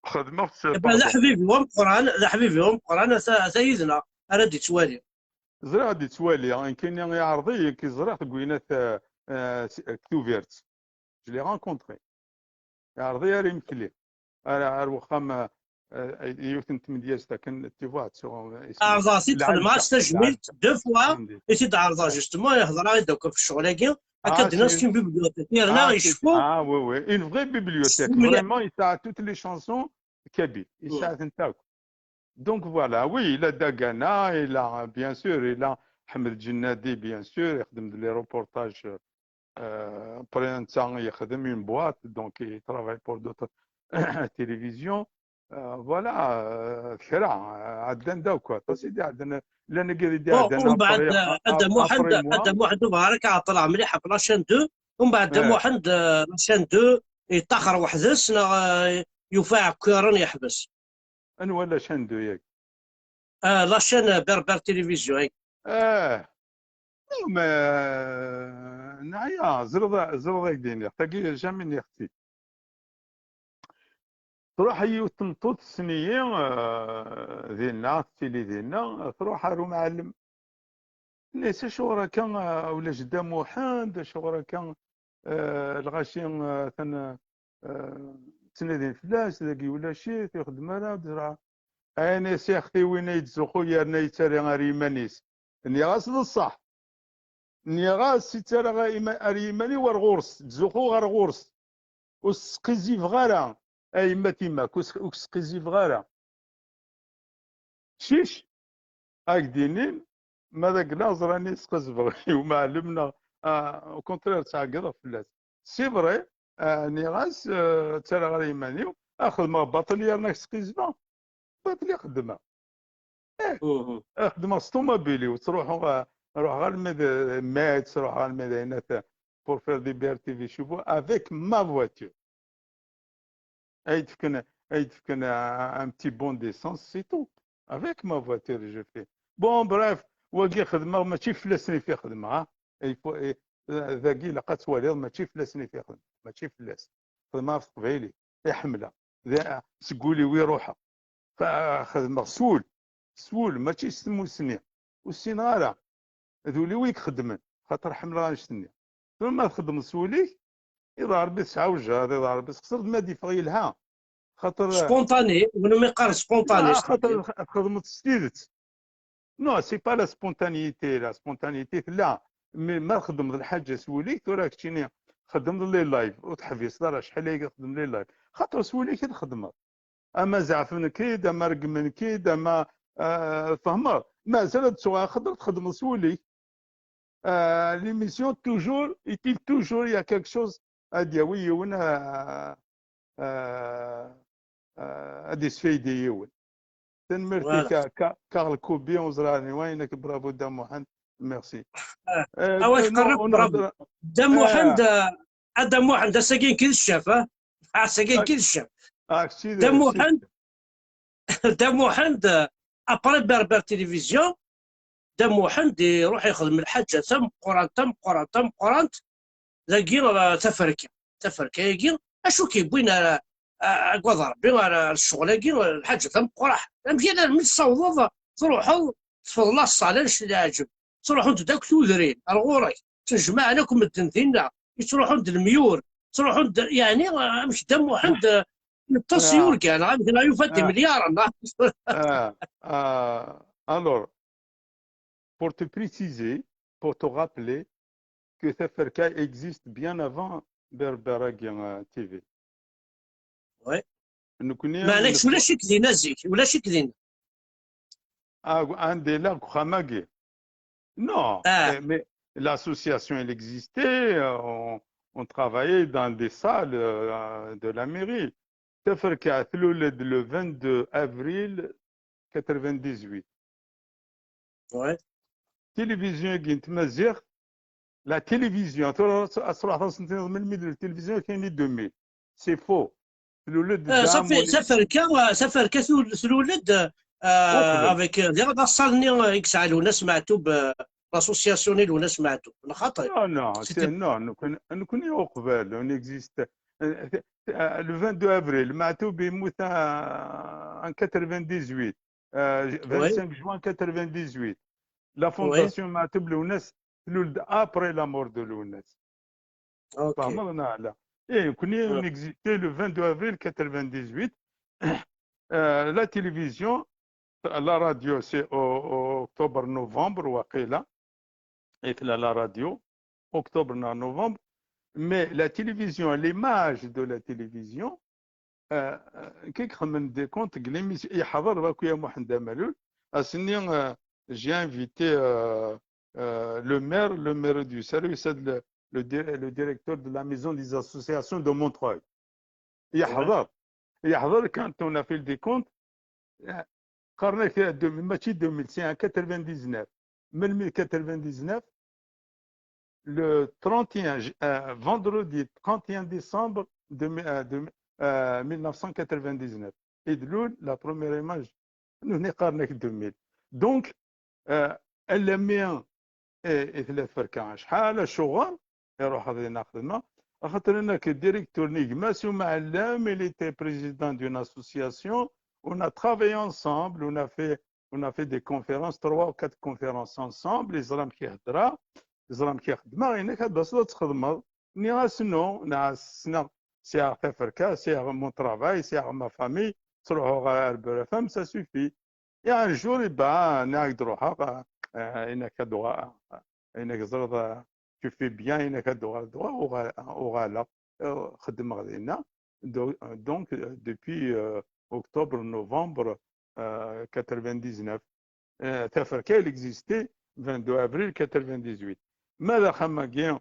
Xedmeɣ-tt Bah, d aḥbibi ameqqran, d aḥbibi ameqqran, ata, ata yid-neɣ, ara d-ittwali. Ẓriɣ ad d-ittwali, nekkini iɛreḍ-iyi, ẓriɣ deg winat, euh, euh, deg Tubiret. Je l'ai rencontré. Iɛreḍ-iyi ar imekli. Ar, ar wexxam, euh, euh, yiwet n tmedyazt akken, tu vois, tu, euh, isem-, Ɛerḍeɣ-t-id, xedmeɣ-as tajmilt, deux fois, i t-id-ɛerḍeɣ, justement, ihḍer-aɣ-d akk ɣef ccɣel-agi, akka Ah, d-nniɣ c'est c'est une bibliothèque. Yerna Ah, c'est, iceffu, ah, oui, oui. Une vraie bibliothèque. iceffu mliḥ. Vraiment, il a toutes les chansons kabyles. Il Mm. a un tas. Donc voilà, oui, il a Dagana, il a, bien sûr, il a Ahmed Djennadi, bien sûr, il a des reportages, euh, après un temps, il a une boîte, donc il travaille pour d'autres télévisions. Euh, voilà, euh, kra, euh, عندنا داو quoi. T'as dit, عندنا, لأن قاعد Bon, عندنا ومن بعد après, Adda Muḥend, après moi. Adda Muḥend, ur bɣiɣ ara ad k-ɛeṭṭleɣ mliḥ ɣef la chaîne deux. ومن بعد Adda Eh. Muḥend, euh, la chaîne deux, yeṭṭaxer weḥd-s, neɣ, euh, yufa iɛekkiren yeḥbes? Anwa la chaîne deux yak? Ah, la chaîne Berbère Télévision, eh. Eh. Non, mais, euh, neɛya, ẓriɣ, ẓriɣ ad k-d-iniɣ. Tagi, jamais nniɣ-tt-id. Truḥ yiwet n tmeṭṭut tessen-iyi, euh, dinna, tettili dinna, truḥ ar umɛellem. Tenna-yas, acuɣer akka, a ulac Dda Muḥend, acuɣer akka, eh, lɣaci, eh, atan, eh, ttnadin fell-as, dagi ulac-it, ur ixeddem ara, d-, ayen-as, a xti, win ay yettzuxxu yerna yettarra ar yiman-is. Nniɣ-as d ṣṣeḥ. Nniɣ-as yettarra ar yima-, ar yiman-iw ar ɣur-s, ttzuxxuɣ ar ɣur-s. Ur sqizibeɣ ara, a yemma timak, ur s-, ur sqizibeɣ ara. Cic, ad k-d-inin, ma d aglaẓ rani sqezbeɣ i umɛellem neɣ, ah, au contraire, ttɛeggiḍeɣ fell-as. C'est vrai, ah, nniɣ-as, ah, ttarraɣ ara iman-iw, ad xedmeɣ baṭel yerna ad k-sqizbeɣ. Baṭel i xeddmeɣ. Eh, Mhm. ad xedmeɣ s ṭumubil-iw, ttruḥuɣ, ah, ruḥeɣ almi d Metz, ruḥeɣ almi d Ayennat pour faire des B R T V chez vous avec ma voiture. Ay d-fken, ay d-fken un, un petit bon d'essence, c'est tout. Avec ma voiture, je fais. Bon, bref, wagi xedmeɣ, mačči fell-asen i fi xedmeɣ, ha? Il faut, eh, dagi ilaq ad twaliḍ, mačči fell-asen i fi xedmeɣ, mačči fell-as. Xedmeɣ ɣef teqbaylit, i ḥemmleɣ. D, seg wul-iw i ruḥeɣ. Fa-, xedmeɣ s wul, s wul, mačči s tmusni. Ur ssineɣ ara. D ul-iw i ixeddmen, xaṭer ḥemmleɣ annect-nni. Tura ma txeddmeḍ s wul-ik, iḍ Ṛebbi tesɛa wejhad, iḍ Ṛebbi txesreḍ, ma d-yeffeɣ yelha. Xaṭer, Spontané, win umi qqaren spontané, ah, xaṭer txedmeḍ s tidet. Non, c'est pas la spontanéité, la spontanéité tella. Mais ma txeddmeḍ lḥaǧa s wul-ik, tura keččini txeddmeḍ les lives, ur teḥbiseḍ ara, acḥal ay txeddmeḍ les lives. Xaṭer s wul-ik i txeddmeḍ. Ama zeɛfen-k-id, ama reggmen-k-id, ama, ah, tfehmeḍ. Mazal ad ttuɣ axaṭer txeddmeḍ s wul-ik. Ah, l'émission, toujours, est-il toujours, il y a quelque chose ad d-yawi yiwen, ah, ah, ah, ad d-isfaydi yiwen. Tanemmirt-ik, Voilà. Ka-, Karl Kubi, ur ẓriɣ anwa, inek bravo Dda Muḥend, merci. Ah, Euh, awa, euh, tqerreb, non, bravo. non, Dda ah. Muḥend, ah, a Dda Muḥend, ass-agi nekk i d ccaf, ah. Ass-agi nekk i d ccaf. Ah, kečči d, Dda kečči d Muḥend, Dda Muḥend, euh, après Berbère Télévision, Dda Muḥend iruḥ ixdem lḥaǧa tameqqrant, tameqqrant, tameqqrant, dagi, euh, taferka. Taferka-agi, Acu k-yewwin ar, ar, agad Rebbi, ar, ar ccɣel-agi, lḥaǧa tameqqrant? Amek armi tessawḍeḍ, truḥeḍ, tfeḍleḍ ṣṣala, annect leɛǧeb, ttruḥunt-d akk tudrin ar ɣur-k, ttnejmaɛen akk medden dinna, yettruḥun-d lemyur, ttruḥun-d, yeɛni, amek Dda Muḥend, neṭṭes yurgan, amek la yufa d imelyaren. Ah, ah, alors, pour te préciser, pour te rappeler que Taferka existe bien avant Berbera euh, T V. Ouais. Meɛna ulac-ik dinna zik, ulac-ik dinna. Ah, anda yella deg uxxam-agi. Non, ah. mais l'association, elle existait, euh, on, on travaillait dans des salles euh, de la mairie. Taferka tlul-d le vingt-deux avril quatre-vingt-dix-huit. Ouais. Télévision-agi n tmaziɣt, la télévision, tura ad truḥeḍ ad as-tiniḍ melmi d la télévision, kien deux mille. C'est faux. Tlul-d Taferka, Taferka tlul-d avec, diɣ d aṣal-nni i yesɛa Lwennas Meɛtub, l'association n Lwennas Meɛtub, neɣ xaṭi? Non, non, non, nekkni uqbel, on existe. Le vingt-deux avril, Meɛtub yemmut en quatre-vingt-dix-huit, vingt-cinq juin quatre-vingt-dix-huit. La fondation Meɛtub Lwennas tlul-d après la mort de Lwennas. Tfehmeḍ neɣ ala? Eh, nekkni on existait le vingt-deux avril quatre-vingt-dix-huit. Euh, la télévision, la radio, c'est au, au octobre-novembre, waqila. Et la, la radio, octobre, non, novembre. Mais la télévision, l'image de la télévision, euh, euh, كي خمن des comptes, yeḥḍer Bakuya Mohamed Amalul, ass-nni, euh, j'ai invité euh, euh, le maire, le maire du service, le, le, di- le directeur de la maison des associations de Montreuil. Yeḥḍer, yeḥḍer quand on a fait le décompte, euh, qqaren-ak deux mille, mačči deux mille, c'est en quatre-vingt-dix-neuf. Melmi quatre-vingt-dix-neuf, le trente et un, ju- euh, vendredi trente et un décembre de, mi- euh, de, euh, mille neuf cent quatre-vingt-dix-neuf. Et de l'eau, la première image, nous n'est pas deux mille. Donc, euh, elle aime bien, et, et la Taferka, شحال شغل, يروح هذا ناخذ ما, خاطر هناك الديريكتور نيغماس ومعلم, il était président d'une association, on a travaillé ensemble, on a fait, on a fait des conférences, trois ou quatre conférences ensemble, les rames qui هضرا, les rames qui خدمة, هناك هاد بس تخدمه, نيغاس non, نعس, سعيغ تفركة, سعيغ mon travail, سعيغ ma famille, تروحوا غير برفم, ça suffit. Et un jour, يبقى ناك دروحها, إنك دوا, إنك زرد, tu fais bien, إنك دوا, دوا, وغالا, خدم غدينا. Donc, euh, depuis euh, octobre, novembre euh, quatre-vingt-dix-neuf. Euh, Taferka, elle existait vingt-deux avril quatre-vingt-dix-huit. ماذا خماقين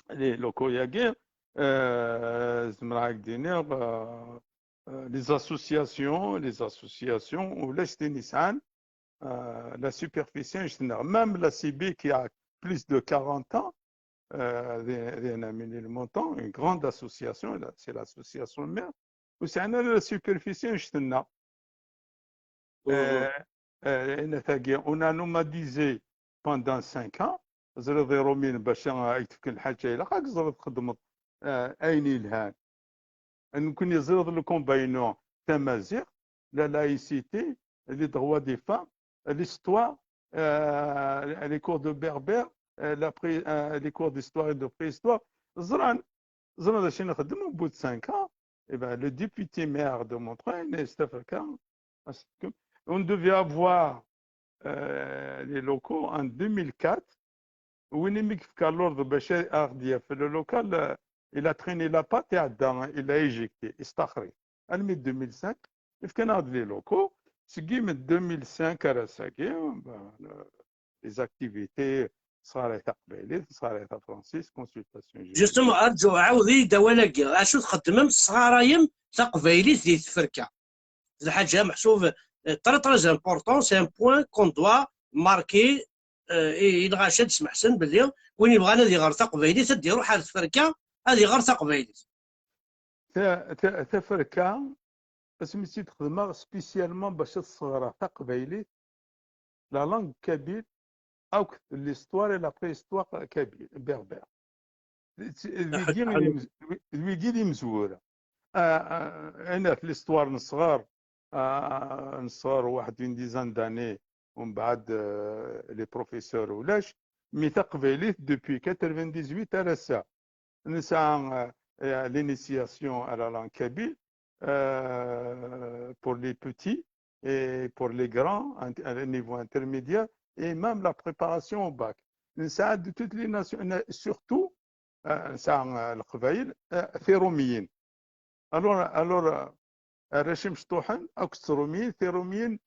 les locaux ياقين, euh, زمرا هاك دينير, euh, euh, les associations, les associations, ولاش تنسان, euh, la superficie, même la C B qui a plus de quarante ans, euh, des, des, des montant, une grande association, c'est l'association mère, وسعنا la superficie, euh, euh, on a nomadisé pendant cinq ans, زرد رومين باش يتفكن الحاجة إلى خاك زرد خدمت, euh, أين يلهان. نكون زرد le combat, non, تمازيغ, la laïcité, les droits des femmes, l'histoire, euh, les cours de berbère, euh, la pré, euh, les cours d'histoire et de préhistoire. زران, زران شنو خدم au bout de cinq ans, eh ben, le député maire de Montreuil, Nesta Ferka, on devait avoir euh, les locaux en deux mille quatre. وين يمك في l'ordre باش اغديا في le local, euh, il a traîné la patte et il a éjecté, استخرج. En deux mille cinq, il a les locaux, c'est deux mille cinq à la sagé, les activités, صغاري تاع قبايليت, صغاري تاع فرانسيس, consultation. Justement, أرجو عاودي دوالك, أشو تقدمم صغاريم تاع قبايليت دي تفركة. الحاجة محسوب très très important, c'est un point qu'on doit marquer, euh, et il rachète سمحسن باللي وين يبغى أنا دي غير تقبايليت, أدي يروح على تفركة, أدي غير تقبايليت. تفركة, اسمي سيد خدمة spécialement باش الصغرى تقبايليت, la langue kabyle, أو l'histoire et la préhistoire kabyle, berbère. d wigi d imezwura. Anat l'histoire n ṣṣɣar, n ṣṣɣar واحد une dizaine d'années, ومن بعد les professeurs ulac, mais taqbaylit depuis quatre-vingt-dix-huit ar ass-a. Nesɛa l'initiation à la langue kabyle pour les petits et pour les grands, un niveau intermédiaire, et même la préparation au bac. Nesɛa de toutes les nations, surtout nesɛa Leqbayel, Tirumiyin. Alors, alors, arrac imecṭuḥen akked Tirumiyin, Tirumiyin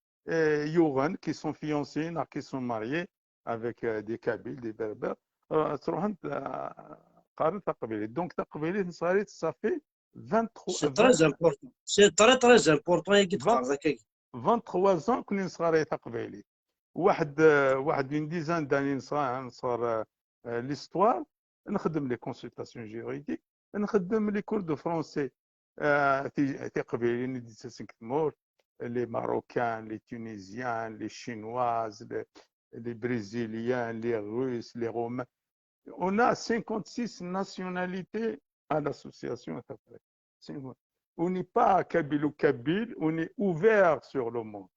yuɣen, qui sont fiancés, neɣ qui sont mariés avec des Kabyles, des Berbères, ttruḥen qqaren taqbaylit. Donc taqbaylit nesɣer-itt, ça fait vingt-trois. C'est très important. C'est très, très important. Vingt-trois ans كنا نسخر تقبيلي. واحد، واحد une dizaine d'années نسخر، نسخر l'histoire، نخدم les consultations juridiques، نخدم les cours de français. تقبيلي ندي تسنك تمور، les Marocains, les Tunisiens, les Chinoises, les, les Brésiliens, les Russes, les Roumains. On a cinquante-six nationalités à l'association. On n'est pas kabyle ou kabyle, on est ouvert sur le monde.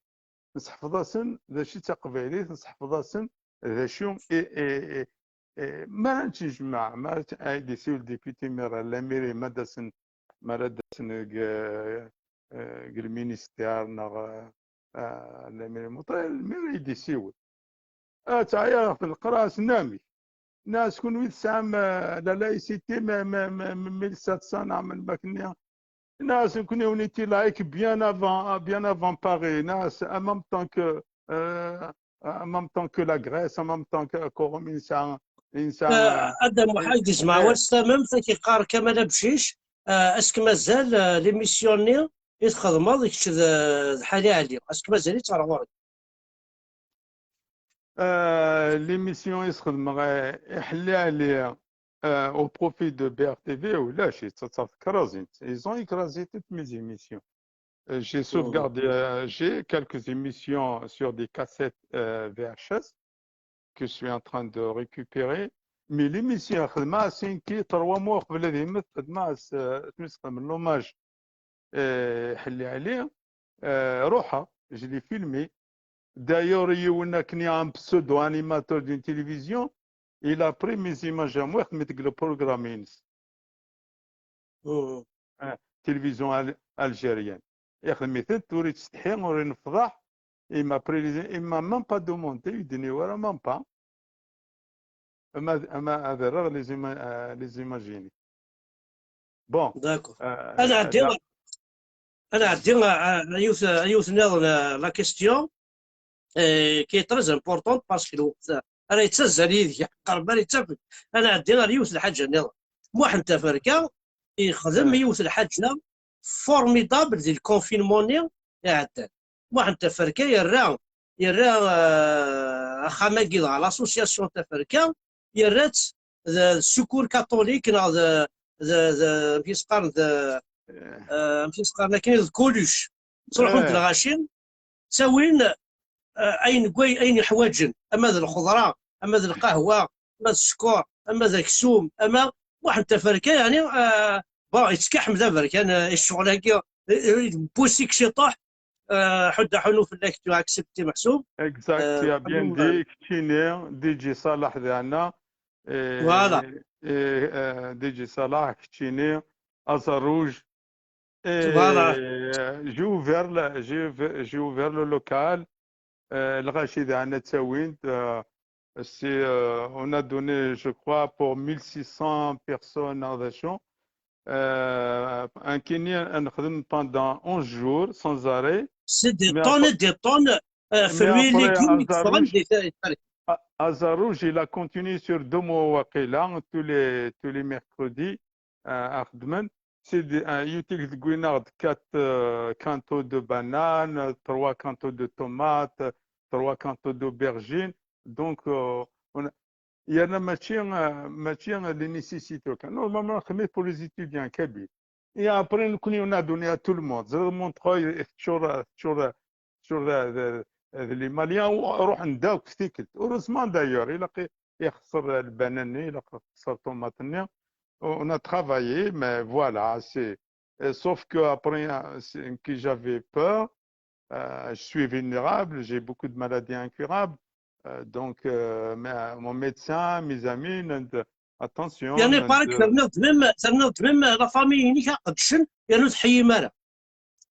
Nseḥfeḍ-asen d acu d taqbaylit, nseḥfeḍ-asen d acu i, i, i, i, mi ara nettnejmaɛ, mi ara tt-, ay d-isiwel député, mi ara l'amiri, ma d-asen, mi ara d-asen deg, eh, eh, deg lministère neɣ, eh, l'amiri Muṭeɛ, l'amiri ay d-isiwel. Ad teɛya ɣef leqras, nnamek. Nas kunwi tesɛam, eh, la laïcité, ma, ma, ma, ma mille sept cents neɣ melmi akken-nni. Nas kunwi, on était laïque bien avant, bien avant Paris. Nas, en même temps que, euh, en même temps que la Grèce, en même temps que Corum, insa, insa. Adam Muḥ, gezmeɣ awal s tamemt, ad k-yeqqar Kamal Abcic, eh, est-ce que mazal, eh, l'émission-nni i txedmeḍ kečč d, d Ḥali Ɛli? Est-ce que mazal-itt ɣer ɣur-k? Euh, l'émission i sxedmeɣ, eh, i Ḥali Ɛli, euh, au profit de B R T V, ulac, yettaṭṭaf kraẓ. Ils ont écrasé toutes mes émissions. Euh, j'ai sauvegardé, euh, j'ai quelques émissions sur des cassettes, euh, V H S que je suis en train de récupérer. Mais l'émission, xedmeɣ cinq, trois mois, xedmeɣ, euh, l'hommage, euh, Ḥali Ɛli, euh, ruḥeɣ, je l'ai filmé. D'ailleurs, yiwen akken, un pseudo-animateur d'une télévision, il a pris mes images à moi, xedmet deg le programme-ines. Ah, télévision al-, algérienne. Ixdem-itent, ur yettsetḥi, ur inefḍaḥ. Il m'a pris les, il m'a même pas demandé, ur d-yenni ara, même pas. Ama, ama ad rreɣ les ima-, euh, les images-inek. Bon. D'accord. Euh, ad ɛeddiɣ, ad ɛeddiɣ, euh, yiwet, yiwet nniḍen, euh, la question, euh, qui est très importante parce que lweqt ara yettazzal yid-k, qrib ara yettafeg. Ad nɛeddi ɣer yiwet lḥaǧa nniḍen. Muḥend Taferka yexdem yiwet lḥaǧa formidable di le confinement-nni iɛeddan. Muḥend Taferka yerra, yerra, euh, axxam-agi dɣa l'association Taferka, yerra-tt d, d Secours Catholique neɣ d, d, d, amek i s-qqaren, d, euh, amek i s-qqaren akken, d Coluche. Ttruḥun-d lɣaci, ttawin, euh, ayen, ayen ḥwaǧen, ama d lxeḍra, ama d lqahwa, ama d sskeṛ, ama d aksum, ama Muḥend Taferka, yeɛni, euh, bon, yettkaḥem d aberkan, euh, i ccɣel-agi, euh, euh, poussé-k ciṭuḥ, euh, ḥudd aḥunu fell-ak, tu as accepté meḥsub. Exact, euh, tu as bien dit, keččini, D J Salah diɛna, et, voilà. Et, euh, D J Salah, keččini, Aẓar Rouge, et, voilà. Euh, j'ai ouvert le, j'ai, j'ai ouvert le local. Euh, lɣaci diɛna ttawin-t, euh, c'est, euh, on a donné, je crois, pour mille six cents personnes, neɣ d acu. Euh, nekkini ad nexdem pendant onze jours sans arrêt. C'est des tonnes et des tonnes, euh, fruits et légumes i yeffɣen di Azarouj. Azarouj, il a continué sur deux mois waqila, tous les, tous les mercredis, euh, à xedmen. C'est des, euh, yutik deg winaɣ-d quatre, euh, quintaux de bananes, trois quintaux de tomates, trois quintaux d'aubergines. Donc, euh, on a, yerna mačči, euh, mačči les nécessités kan. Normalement, xedmet pour les étudiants kabyles. Et après, nekkni, on a donné à tout le monde. Tella Montreuil, teččur, teččur, teččur d, d, d les Maliens, ruḥen-d akk tikkelt. Heureusement d'ailleurs, ilaq i, ixṣer lbana-nni, ilaq ixṣer ṭumaṭ-nni. on a travaillé, mais voilà, c'est, euh, sauf que après, euh, c'est que j'avais peur, euh, je suis vulnérable, j'ai beaucoup de maladies incurables. Euh, donc, euh, mais, euh, mon médecin, mes amis, nnan-d, attention, يعني بارك ترنض même ترنض même la famille ينيك قدشن يعني تحيي مالا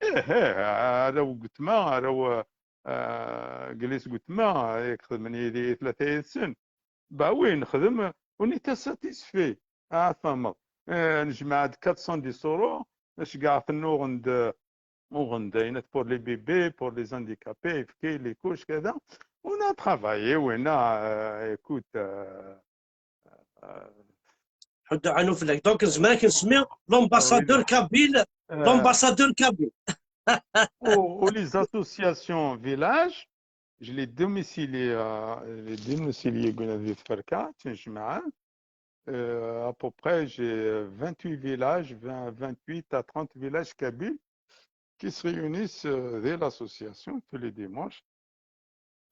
ايه ايه، راهو قلت ما راهو، آه، جليس قلت ما يخدم لي ثلاثة سن. Bah oui, نخدم, on était satisfait. Ah, فهمت. آه، نجمع quatre cent dix euros, باش كاع في النوغ ند-, نوغ ندينت pour les bébés, pour les handicapés, يفكي les couches, كذا. On a travaillé, وينا, آه، écoute, آه، آه، حد عنو فلاك. Donc زعما كنسمي l'ambassadeur kabyle, l'ambassadeur kabyle. و, و les associations village, je les domicilié, euh, je les domicilié قلنا في تفركة تنجمعان. Euh, à peu près, j'ai vingt-huit villages, vingt, vingt-huit à trente villages kabyles qui se réunissent, euh, dès l'association tous les dimanches.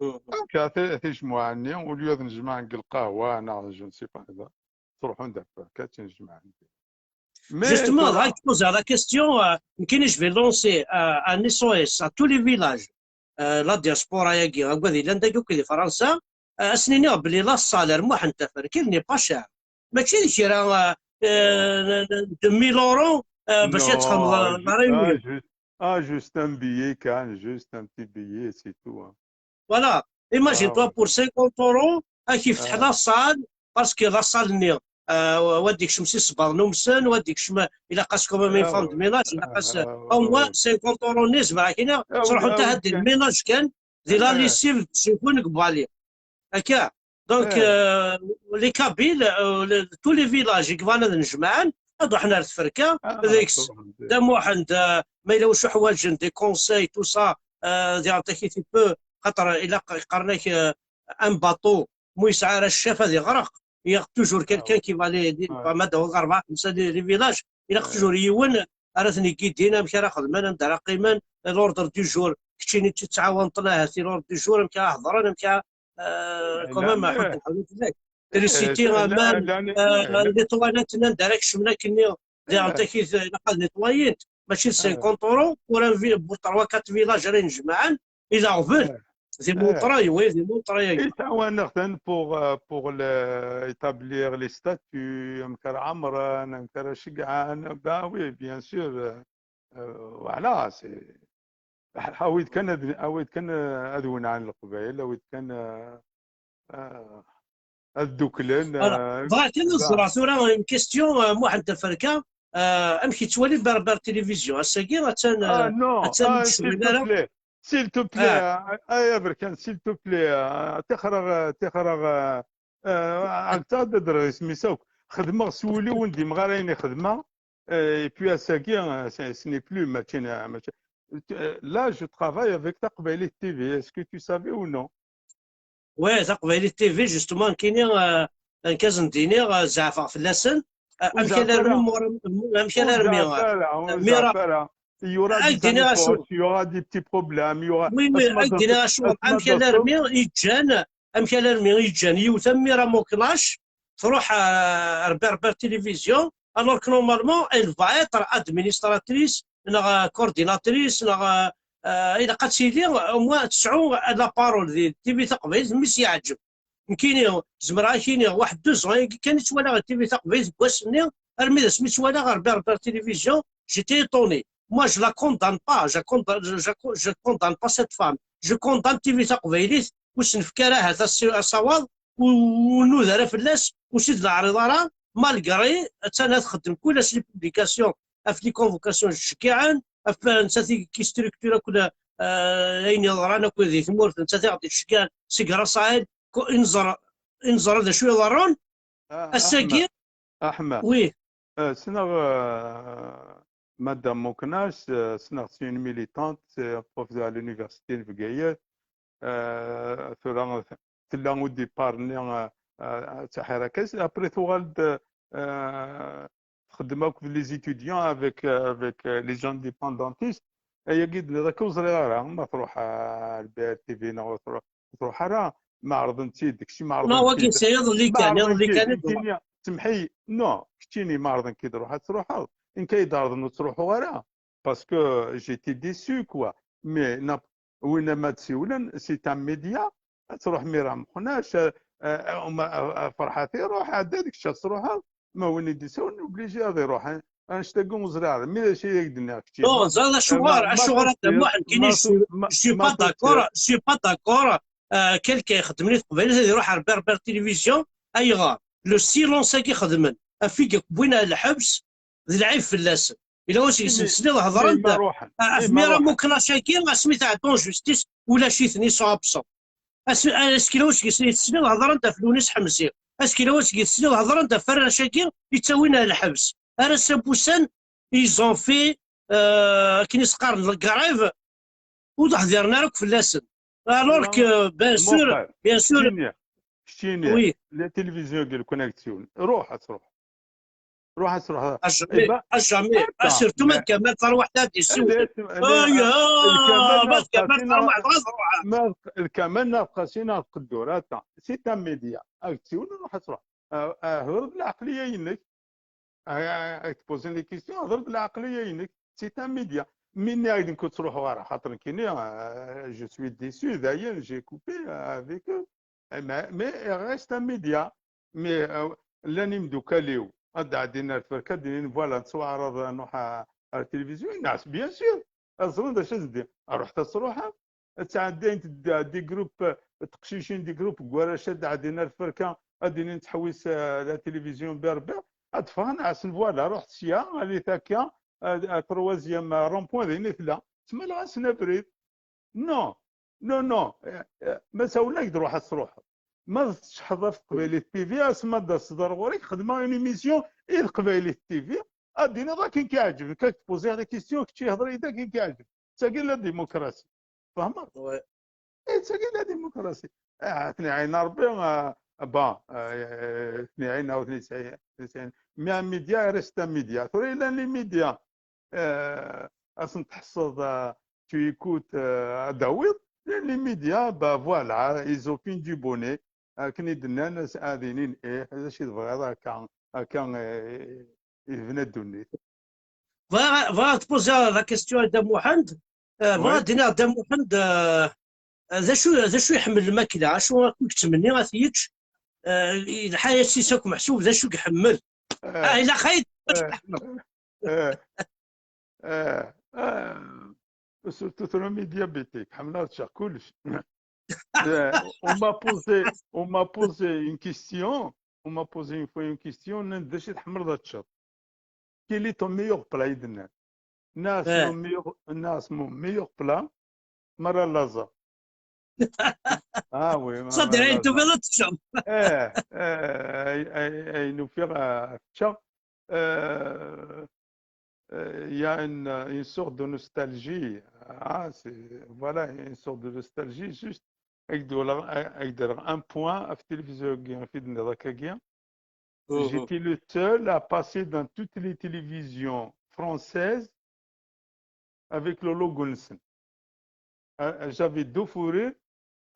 هكا تي-, تيجمعوا عني, au lieu نجمع نقل قهوة, أنا je ne sais pas, تروحوا ندير هكا تنجمع عندي. Mais justement, راك تبوز على question, euh, يمكن je vais lancer, euh, un S O S à tous les villages. Euh, la diaspora ياكي, هكا ذي لندن, هكا ذي فرنسا. Euh, أسنيني بلي la salle, موحن تفركي, n'est pas cher. ماشي كرا, euh, deux mille euros, euh, باش تخدم la réunion. Ah, juste un billet, كان juste un petit billet, c'est tout, hein. Voilà. Imagine-toi, pour cinquante euros, كيف تحل la salle, parce que la salle ني, euh, واديك شمسي صبر نمسن, واديك شم, إلا قاس كوما ما يفهم دمينا, إلا قاس, au moins cinquante euros ني, زعما كاين, تروحوا انت هاد الميناج كان, دي la lessive, تشوفوا نقبوا عليه. هكا. Donc, euh, les Kabyles, euh, le, tous les villages, يقبان هذا نجمعان, هذا حنا تفركة, ذيك, دا موحد, euh, ما إلا وشو حواجن, des conseils, tout ça, euh, دي عطيك tu peux, خاطر إلا قرناك, euh, un bateau, مو يسعى راه الشاف هذا يغرق, il y a toujours quelqu'un qui va les, les, ما داو أربعة خمسة les, les villages, إلا toujours يون, راه ثني كيدين, أمك راه خدمان, أم دار قيمان, l'ordre du jour, كتشيني تتعاون طلعها في l'ordre du jour, أمك هضران, أمك, euh, quand même, حط الحدود هناك. L'électricité, même, euh, les toilettes, نان دارك شمنا كني, دي عطيك إلا قد nettoyé, ماشي cinquante euros, pour un vi-, pour trois, quatre villages, راه نجمعان, إذا غبل. C'est mon travail, oui, c'est mon travail. Et ça, on a pour, euh, pour le, établir les statuts, أمك راه عمران, أمك راه شقعان, bah oui, bien sûr, euh, euh, voilà, c'est, عاود كان أد-, عاود كان أدون عن القبائل, عاود كان, آه، آه، أدوكلن, آه, بغا كان نزرع ثورة une question, آه, محمد الفركة, آه, أمك يتوالي بربر تلفزيون, الساقي, أتان, آه, non, أتان, آه, s'il te plaît, s'il te plaît, آه, آه, يا بركان, s'il te plaît, آه, تخرغ, تخرغ, آه, آه, أنت تدرس ميساوك, خدمة سولي وندي مغارين خدمة, آه, et puis أساقي, آه, ce n'est plus, ماشي, ماشي, là, je travaille avec Taqbaylit T V, est-ce que tu savais ou non? Oui, Taqbaylit T V, justement, كيني, آه, كازن ديني, آه, زعفا فلاسن, آه, أمك لا رمي, أمك لا رمي, ميرا, il y aura des, il y aura des petits problèmes, il y aura, oui, oui, أمك لا رمي, يجان, أمك لا رمي, يجان, يوثا ميرا موكلاش, تروح, آه, ربي ربي تلفزيون, alors que normalement, elle va être administratrice, نغ coordinatrice, نغ, آه, إلا قد سيدي, au moins تسعو la parole دي تي في تقبيل, مي سيعجب. نكيني, زمرا كيني, واحد deux ans, كان يتولى تي في تقبيل, بواسني, أرمي ذا سميت ولا غير ربي ربي تلفزيون, j'étais étonné. Moi, je la condamne pas, je condamne, je, je, je condamne pas cette femme. Je condamne تي في تقبيليت, وسنفكارها هذا السواض, ونذر فلاس, وسيد العريض راه, malgré, أتانا تخدم كل les publications, أف les convocations, الشكيعان, أف نساتي كي structure كل, آه, أين يضران كل ذي ثمورت, نساتي غادي الشكيعان, سيقرا صاحب, إنزر, إنزر هذا شو يضرون, الساقي. أحمد. Oui. آه, سنغ, آه, مدام موكناش, آه, سنغ c'est une militante, c'est professeur à l'université de Bgayet. آه, ثورة تلا au départ ني, آه, آه, تحركت. Après ثوغالد, آه, تخدم أكد les étudiants avec, آه, avec, آه, les indépendantistes. هي قد ذاك وزري راه ما تروح, آه, البي ار تي في, نو تروح, تروح راه ما عرضن تيد, داكشي ما عرضن. واقي سيد اللي كان, اللي كان. Semḥ-iyi, non, keččini ma ɛerḍen-k-id, ruḥ ad truḥeḍ. Nekk ay d-ɛerḍen ur ttruḥuɣ ara, parce que j'étais déçu, quoi. Mais na-, win ma d-siwlen, c'est un média, ad truḥ Mira Meqnac, eh, eh, Uma, eh, eh, Ferḥat iruḥ, ɛedda d kečč ad truḥeḍ. Ma win i d-isawlen, obligé ad iruḥ, eh. Annect-agi ur ẓriɣ ara. Mi d acu i ak-d-nniɣ keččini? Non, ẓriɣ acuɣer, Ma acuɣer a Dda tessineḍ, Muḥend, kini ma je suis, ma je suis ma pas d'accord, tessineḍ. Je suis pas d'accord. Euh, quelqu'un يخدم لي في قبيلة يروح على Berbère Télévision. أيغار. Le silence-agi xedmen. Afig akk wwin ar lḥebs, d lɛib fell-asen. Ila wass Imi yesnesliḍ hedren-d, imi ruḥen, ah, af imi Mira ruḥen. Meqnac-agi, asmi tɛedda en justice, ulac-iten, ils sont absents. As-, askil wass yesnesliḍ hedren-d af Lewnis Ḥemzi. Askil wass yesnesliḍ hedren-d af warrac-agi, yettawin ar lḥebs. Ar ass-a n wussan, ils ont fait, euh, akken i s-qqaren, le grève, ur d-ḥdiren ara akk fell-asen. Alors que, bien sûr, Muqel, bien sûr, keččini, keččini, oui. La télévision de la connexion, ruḥ ad truḥ. Ruḥ ad truḥ. À jamais, Eh ben, à jamais. Ah, attends, surtout ma mais- tkamal tarwiḥt ad yessu. Allez, allez, Aya, الكمال ma tkamal ناقصين- tarwiḥt ad ruḥ. ما الكمال ناقصين القدور. Attends, c'est un média. Ad tsiwel, ruḥ ad truḥ. Ah, ah, هضر بالعقلية ينك. Ah, ah, تبوزي les questions، هضر بالعقلية ينك. C'est un média. Mais نايدن كنت تروح ورا خاطر كيني، ah, je suis déçu. D'ailleurs, j'ai coupé avec eux. Mais, mais il reste un média. Mais, euh, llan imdukal-iw, ad d-ɛeddin ar tferka, ad d-inin, voilà, nettwaɛreḍ, nruḥ ar, ar tilivizyu, nɛas, bien sûr. Ad ẓren d acu ad d-, ruḥet ad truḥem. Ad tɛeddayent d-, des groupes, teqcicin, des groupes n warrac ad d-ɛeddin ar tferka, ad d-inin, teḥwis, euh, la télévision berber, ad ffɣen, ɛasen, voilà, ruḥet sya, alit akka, euh, à troisième rond-point, din i tella. Ttmaleɣ-asen abrid. Non, non, non. Eh, eh, ma sawlen-ak-d, ruḥ ad truḥeḍ. Ma tceḥḥeḍ ɣef Teqbaylit T V, asma d-taseḍ ar ɣur-k, xedmeɣ une émission i Teqbaylit T V, ad d-tiniḍ akken k-iɛǧeb, nekk ad k-tpoziɣ la question, kečč ihḍer-iyi-d akken k-iɛǧeb. D tagi la démocratie. Tfehmeḍ? Ouais. Eh, d tagi la démocratie. Ah, ad ten-iɛin Rebbi, ah, bon, ah, eh, ad ten-iɛin, ah, ad ten-iɛin. Mais un média reste un média. Tura yellan les médias, eh, ad sen-tḥesseḍ, ah, tu écoutes, eh, ad d-tawiḍ, les médias, bah, voilà, ils ont fini du bonnet. Akken i d-nnan, as-, ad inin, eh, d acu i tebɣiḍ akka, akka, eh, i tebna ddunit. Bɣiɣ, bɣiɣ ad poser la question à Dda Muḥend. Euh, bɣiɣ Oui. Ad d-iniɣ Dda Muḥend, euh, d acu, d acu iḥemmel lmakla, acu akk i yettmenni ad t-yečč, euh, ilḥa-yas-is akk meḥsub d acu i iḥemmel. Ah, ilaq ad Eh, eh, eh, eh, surtout tura mi diabétique, ḥemmleɣ ad ččeɣ kullec. Eh, on m'a posé, on m'a posé une question, on m'a posé une fois une question, nnan-d d acu i tḥemmleḍ ad teččeḍ? Quel est ton meilleur plat, i d-nnan. Nniɣ-as, Eh. Mon meilleur, nniɣ-as, mon meilleur plat, mara laẓa. Ah oui, ma- Ṣadir, ma- ayen ma- tufiḍ ad teččeḍ. Eh, eh, ay- ay- ayen ufiɣ, eh, ččeɣ. Euh, euh, il y a une, une sorte de nostalgie. Ah, c'est, voilà, une sorte de nostalgie. Juste, avec de la- avec de la- un point, ɣef tilivizyu-agi, ɣef i d-nniḍ akkagi. J'étais le seul à passer dans toutes les télévisions françaises avec le logo-nsen. Euh, j'avais deux fous rires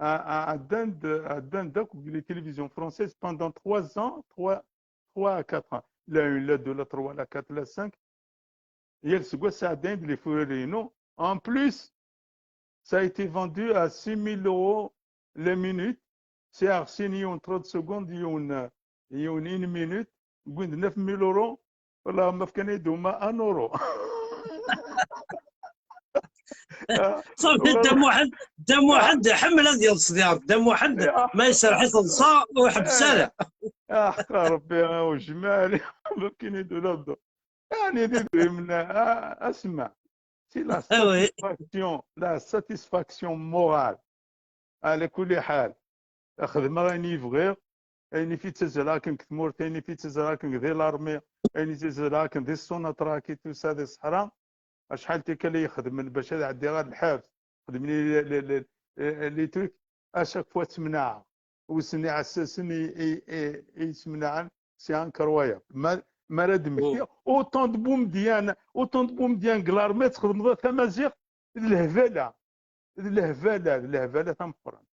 à, à, à, dans de- à, dans de- les télévisions françaises pendant trois ans, trois, trois à quatre ans. La une, la deux, la trois, la quatre, la cinq. Yal aseggas sɛeddayen-d les fous rires-inu. En plus, ça a été vendu à six mille euros la minute. C'est à six millions trente secondes, yiwen, yiwen une minute, wwin-d neuf mille euros. Wallah, ma fkan-iyi-d huma un euro. Ṣafi, Dda Muḥend, Dda Muḥend iḥemmel ad yeḍs diɣ. Dda Muḥend, ma iserreḥ i teḍsa, ur iḥebbes ara. Ah, ḥqa Rebbi, ah, ujmal, ma fkan-iyi-d ula d, يعني, d idrimen, ah, asma. C'est la Ah oui. Satisfaction, la satisfaction morale. Ala kulli ḥal, xedmeɣ ayen i bɣiɣ, ayen i fi ttazzaleɣ akken deg tmurt, ayen i fi ttazzaleɣ akken di l'armée, ayen i ttazzaleɣ akken di Sonatrach et tout ça, di ṣṣeḥra. Acḥal tikkal i xedmen bac ad ɛeddiɣ ɣer lḥebs, xedmen les, les, les, les trucs, à chaque fois ttemnaɛeɣ. Wissen iɛessasen i, i, i, i yesmenɛen, c'est incroyable. Ma, ma ara d-mmektiɣ, autant de Bumedyan, autant de Bumedyan deg l'armée txedmeḍ a tamaziɣt, d lehbala, d lehbala, d lehbala tameqqrant.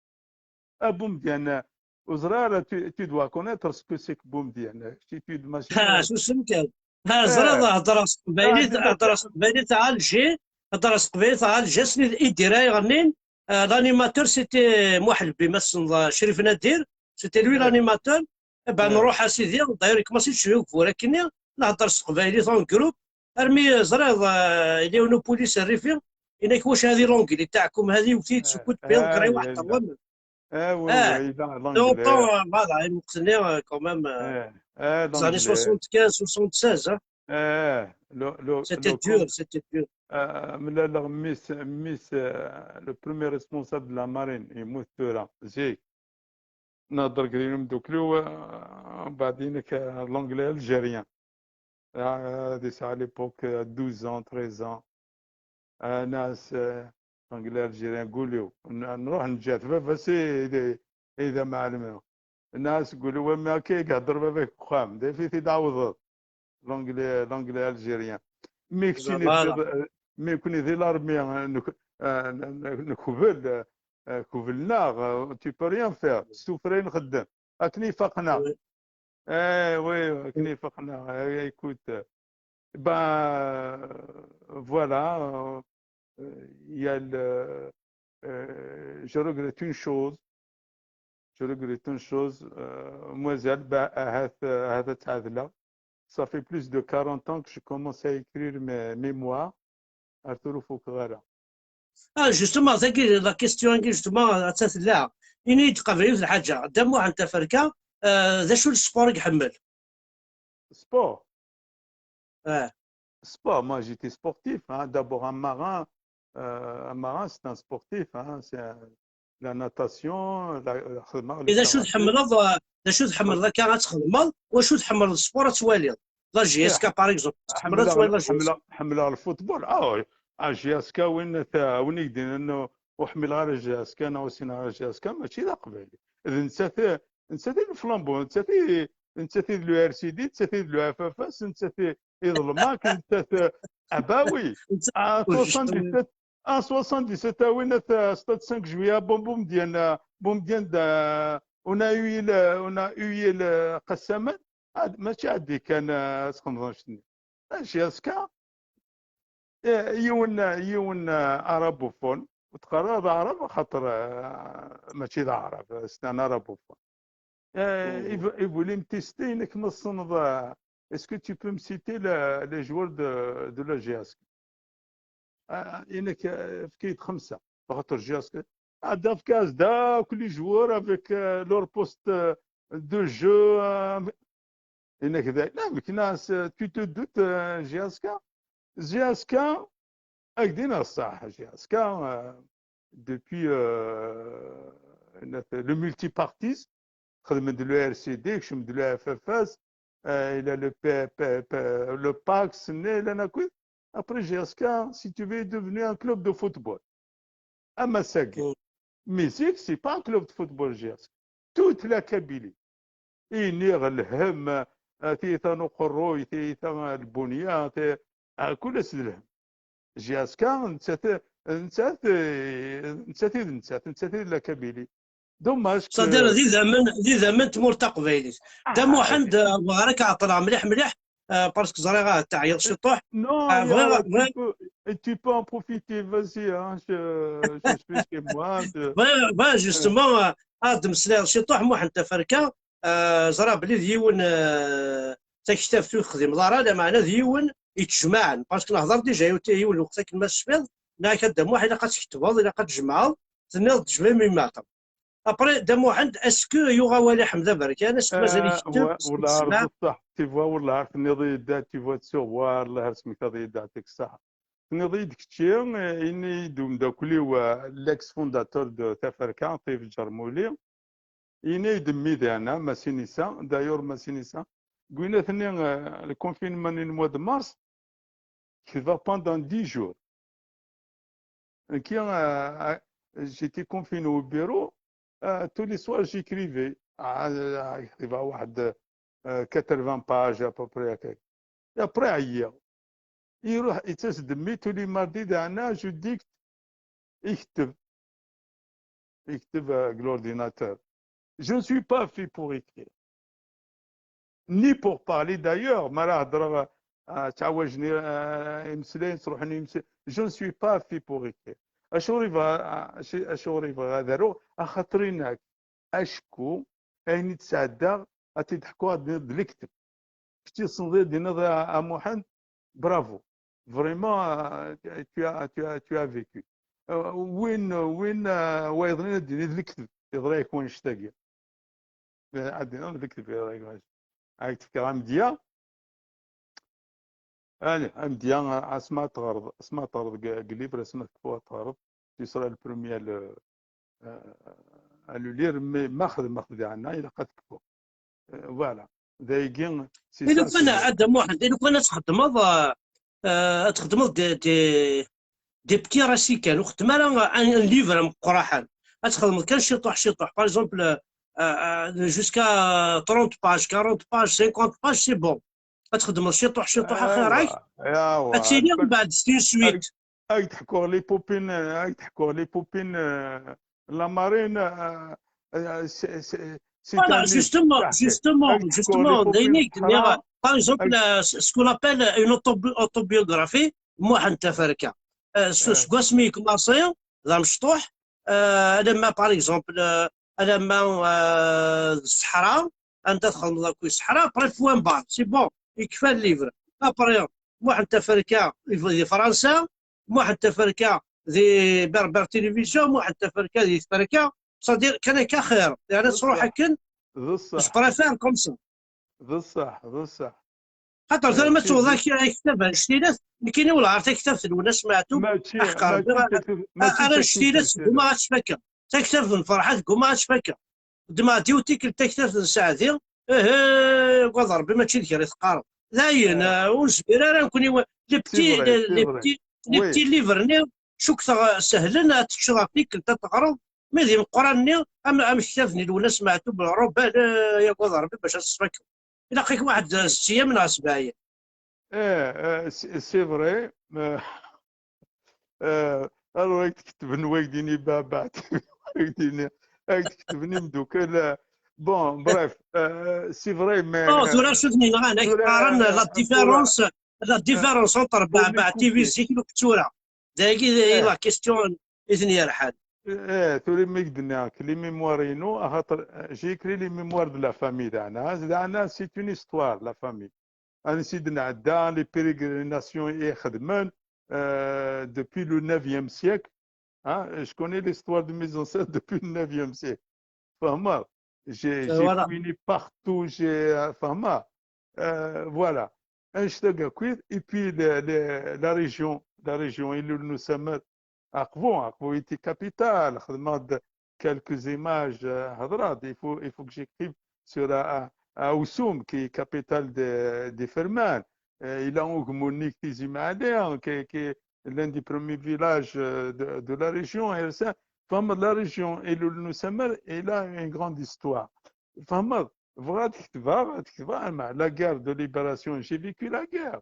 A Bumedyan, ur ẓriɣ ara, tu, tu dois connaître ce que c'est que Boumediene. Si tu, machin, Ha, susem kan. Ha, ẓriɣ, hedreɣ s teqbaylit, hedreɣ s teqbaylit à Alger, hedreɣ s teqbaylit à Alger, ass-nni d Idir ay ɣennin, euh, l'animateur c'était Muḥ Lbi, ma tessneḍ, euh, Crif Nadir, c'était lui l'animateur. Eh ben, nruḥ a sidi, d'ailleurs, il commence à jouer au four, akkenni, nehder s teqbaylit en groupe, armi, euh, ẓriɣ, euh, il y a une police arrivée, il y a une langue, il est à comme هذه وثيت سكوت بيض قري واحد طوال. Ah oui, oui, il a l'anglais. Longtemps, euh, voilà, il me connaît, euh, quand même, euh, Eh, eh, les années l'anglais. soixante-quinze, soixante-seize, hein. Eh, le, le, C'était le dur, com- c'était dur. Euh, ملالغ ميس ميس euh, le premier responsable de la marine يموت tura zik. نهضر كثير مدوكلو، وبعدين l'anglais algérien. هذه ساعة à l'époque douze ans, treize ans. ناس l'anglais algérien قوليو نروح نجات بابا سي إذا معلمة. الناس يقولوا: "وما كي يهضر باباك بخام، دافي تيدعوض l'anglais، l'anglais algérien". Mais كنتي، mais كنتي في l'armée، نك-، آه، نكبل، آه، كبلنا، آه، tu peux rien faire. سوفري نخدم. أكني فقنا. Eh oui, أكني فقنا. Eh, écoute, ben, voilà, euh, il y a le, euh, je regrette une chose. Je regrette une chose. Euh, moi, j'ai, bah, هذا، هذا تعادلة. Ça fait plus de quarante ans que je commence à écrire mes mémoires. Arthur Fukara. Ah, justement, c'est que la question, justement, c'est là. Ini-d qbel yiwet lḥaǧa. Dda Muḥend Taferka, euh, d acu n sport i iḥemmel? Sport. Ah. Sport, moi j'étais sportif. Hein. D'abord un marin, euh, un marin c'est un sportif. Hein. C'est un- la natation, la, la, Et d acu tḥemmleḍ, euh, d acu tḥemmleḍ akka ad txedmeḍ, wacu tḥemmleḍ sport ad twaliḍ? La J S K, par exemple. Tḥemmleḍ ad twaliḍ la J S K? حمل الفوتبول. اه اه J S K وين تا- وين يدين انه وحمل غير J S K، انا وسينا غير J S K، ماشي لا قبالي. اذا نسات، نسات الفلامبو، نسات، نسات لو R C D، نسات لو F F S، نسات يظلمك، نسات اباوي. En soixante-dix-sept، en soixante-dix-sept وين تا stade cinq juillet بوم بوم ديالنا، بوم ديال دا، on a eu le، on a eu le قسما. عاد ماشي عادي كان، آه، خمسطاش سنة. J S K، آه، يون، يون، آه، arabophone، وتقرا عرب خاطر، آه، ماشي ذا عرب، c'est un arabophone. آه، يف-، يقول لي متيستي انك ما تصنف، آه، est-ce que tu peux me citer la- les joueurs de, de la J S K؟ آه، انك، آه، فكيت خمسة، خاطر J S K. عاد فكاس دا كل joueur avec, آه، leur poste, آه، de jeu, آه، انك ذا، لا، مكناس، آه، tu te doutes, آه، J S K. J S K، اكدينا الصح، J S K, آه، depuis, آه، le multipartisme، خدم de le R C D، كشم de le F F S, آه، الى le P, P, P, le PAC، سني، الى ناكل. Après J S K, si tu veux, est devenu un club de football. اما ساكي، mais zik c'est pas un club de football J S K. Toute la Kabylie. Iniɣ lhem, آه، tiyita n uqerruy, tiyita n lbunya, ti-، آه، كل الهم. J S K نتات، نتات، نتات، نتات، نتات la Kabylie. Dommage que... C'est-à-dire, d idammen, d idammen n tmurt taqbaylit. Dda Muḥend, euh, bɣiɣ ad k-ɛeṭṭleɣ mliḥ mliḥ, euh, parce que ẓriɣ ahat teɛyiḍ ciṭuḥ. Non, Ah, il y bɣiɣ, a- bɣiɣ, tu peux, tu peux en profiter, vas-y, hein, je, je suis chez moi. Je... bɣiɣ, bɣiɣ, justement, euh, ad d-meslayeḍ ciṭuḥ Muḥend Taferka, euh, ẓriɣ belli d yiwen, euh, taktabt ur texdimeḍ ara, lameɛna d yiwen yettjemɛen, parce que nehḍer déjà yiwen, yiwen lweqt akken ma tecfiḍ, nniɣ-ak a Dda Muḥ, ilaq ad tketbeḍ, ilaq ad tjemɛeḍ, tenniḍ-d je vais m'y mettre. Après, Dda Muḥend, est-ce que yuɣ awal i Ḥmed Aberkan, est-ce que mazal آه، ikteb, و- est-ce que والله عرفت tesmaɛ? الصح، tu vois، والله عرفت، تنيضي يدا، tu vois، تسوغ، والله رسمك هذا يدا، يعطيك الصحة. تنيضي يدك تشي، إني يدوم دا كلي و l'ex fondateur de Taferka، طيف الجرمولي. إني يدمي دانا، ما سينيسا، d'ailleurs ما سينيسا. قلنا ثني، آه، le confinement du mois de mars، كتبا pendant dix jours. كي، آه، j'étais confiné au bureau, آه، tous les soirs j'écrivais. آه، آه، كتبا واحد، آه، quatre-vingts pages à peu près هكاك. Et après عيا. يروح يتصل دمي tous les mardis دانا، je dicte، يكتب. يكتب، آه، l'ordinateur. Je ne suis pas fait pour écrire. Ni pour parler d'ailleurs, ma ara hedreɣ, ah, ttɛawajen, ah, imeslayen, ttruḥen imeslayen. Je ne suis pas fait pour écrire. Acuɣer i bɣa, ah, acu-, acuɣer i bɣa ad aruɣ? Axaṭer inak, acku ayen i d-sɛeddaɣ ad t-id-ḥkuɣ ad d-iniḍ d lekdeb. Kečč tessneḍ ad d-tiniḍ a, a Muḥend, bravo. Vraiment, euh, tu as, tu as, tu as vécu. Euh, win, win, euh, wayeḍnin ad d-yini d lekdeb, yeḍra-yak wannect-agi. Eh, ad d-iniḍ d lekdeb, yeḍra-yak wannect. Ad k-d-fkeɣ amedya. Allez, amedya, asma teɣreḍ, asma teɣreḍ deg, deg livre, asma tekfuḍ ad teɣreḍ, tu seras le premier à le, euh, à le lire, mais ma xedmeɣ-t diɣen, ilaq ad tekfuḍ. Euh, voilà. Dayagi, c'est ça, c'est le Adam Muḥend, i lukan ad txedmeḍ, euh, euh, ad txedmeḍ des, des, des petits récits kan, ur xeddem ara un, un livre ameqqraḥen. Ad txedmeḍ kan ciṭuḥ, ciṭuḥ. Par exemple, euh, euh, jusqu'à trente pages, quarante pages, cinquante pages, c'est bon. Ad txedmeḍ ciṭuḥ, ciṭuḥ, axir-ak. Ad tili mbeɛd c'est une suite. Ad k-d-ḥkuɣ les poupines, euh, ad k-d-ḥkuɣ les poupines, euh, la marine, euh, euh, c'est, c'est, c'est voilà, un livre. Justement, justement, justement, d ayen i k-d-nniɣ, par exemple, euh, ce qu'on appelle une autobi-, autobiographie, Muḥend Taferka. Euh, s-, seg wasmi yekmaṣi, d amecṭuḥ, euh, alamma, par exemple, euh, alamma, euh, d ṣṣeḥra, anda txedmeḍ akk i ṣṣeḥra, après point barre, c'est bon, yekfa le livre. Après, Muḥend Taferka, di Fransa, Muḥend Taferka di Berber Télévision, Muḥend Taferka di Tferka, c'est-à-dire kan akka xir, yeɛni ad truḥ akken, je préfère comme ça. D ṣṣeḥ, d ṣṣeḥ. Xaṭer tura ma tewweḍ ak-, aktab anect-ilat, nekkini wellah ar taktabt n Lwennas Meɛtub, aḥeqqa Rebbi, ara anect-ilat, ggumaɣ ad tt-fakkeɣ. Taktabt n Ferḥat, ggumaɣ ad tt-fakkeɣ. Ddmeɣ-d yiwet tikkelt taktabt n Saɛdi, eh, eh, gad Rebbi, mačči d kra i teqqareḍ. Dayen, eh, ur nezmir ara nekkni, les petits, les, les petits, les petits livres-nni, cukkteɣ, eh, sehlen ad teččeḍ ɣef tikkelt ad teɣreḍ, mais d imeqqranen-nni, am, am ktabt n Lwennas Meɛtub, Robal, eh, ya gad Rebbi, bac ad tt-tfakkeḍ. Ilaq-ak waḥed, eh, setta eyyam neɣ sebɛa eyyam. Eh, eh, c'est, c'est vrai, mais, eh, alors, ad k-d-ketben waydi-nni, baba, ad k-d-ketben imeddukal, eh, bon, bref, eh, c'est vrai, mais, oh, eh, tura acu d-nniɣ, anek qqaren, eh, la différence, la différence entre Beɛtivi zik d tura. Dagi, eh, la question i ten-yerḥan. Eh, tura mi k-d-nniɣ, les mémoires-inu, axaṭer, eh, j'ai écrit les mémoires de la famille, daɛna, daɛna, c'est une histoire, la famille. Ansi d-nɛedda, les pérégrinations i xedmen, euh, depuis le neuvième siècle. Hein, je connais l'histoire de mes ancêtres depuis le neuvième siècle. Fehmeḍ? J'ai, j'ai fouiné partout, j'ai, euh, fehmeḍ? Euh, voilà. Anect-agi akk, et puis le, le, la région, la région, Ilul n Usamer, Aqbu, Aqbu était capitale, xedmeɣ-d quelques images, euh, hedreɣ-d, il faut, il faut que j'écrive sur A-, A-, Awsum, qui est capitale de, d'Iferman. Euh, il a augmonique Tizi Mɛali, qui, qui est l'un des premiers villages, euh, de, de la région, et ça, femme de la région, Ilul n Usamer, il a une grande histoire. Femme, voilà, la guerre de libération, j'ai vécu la guerre.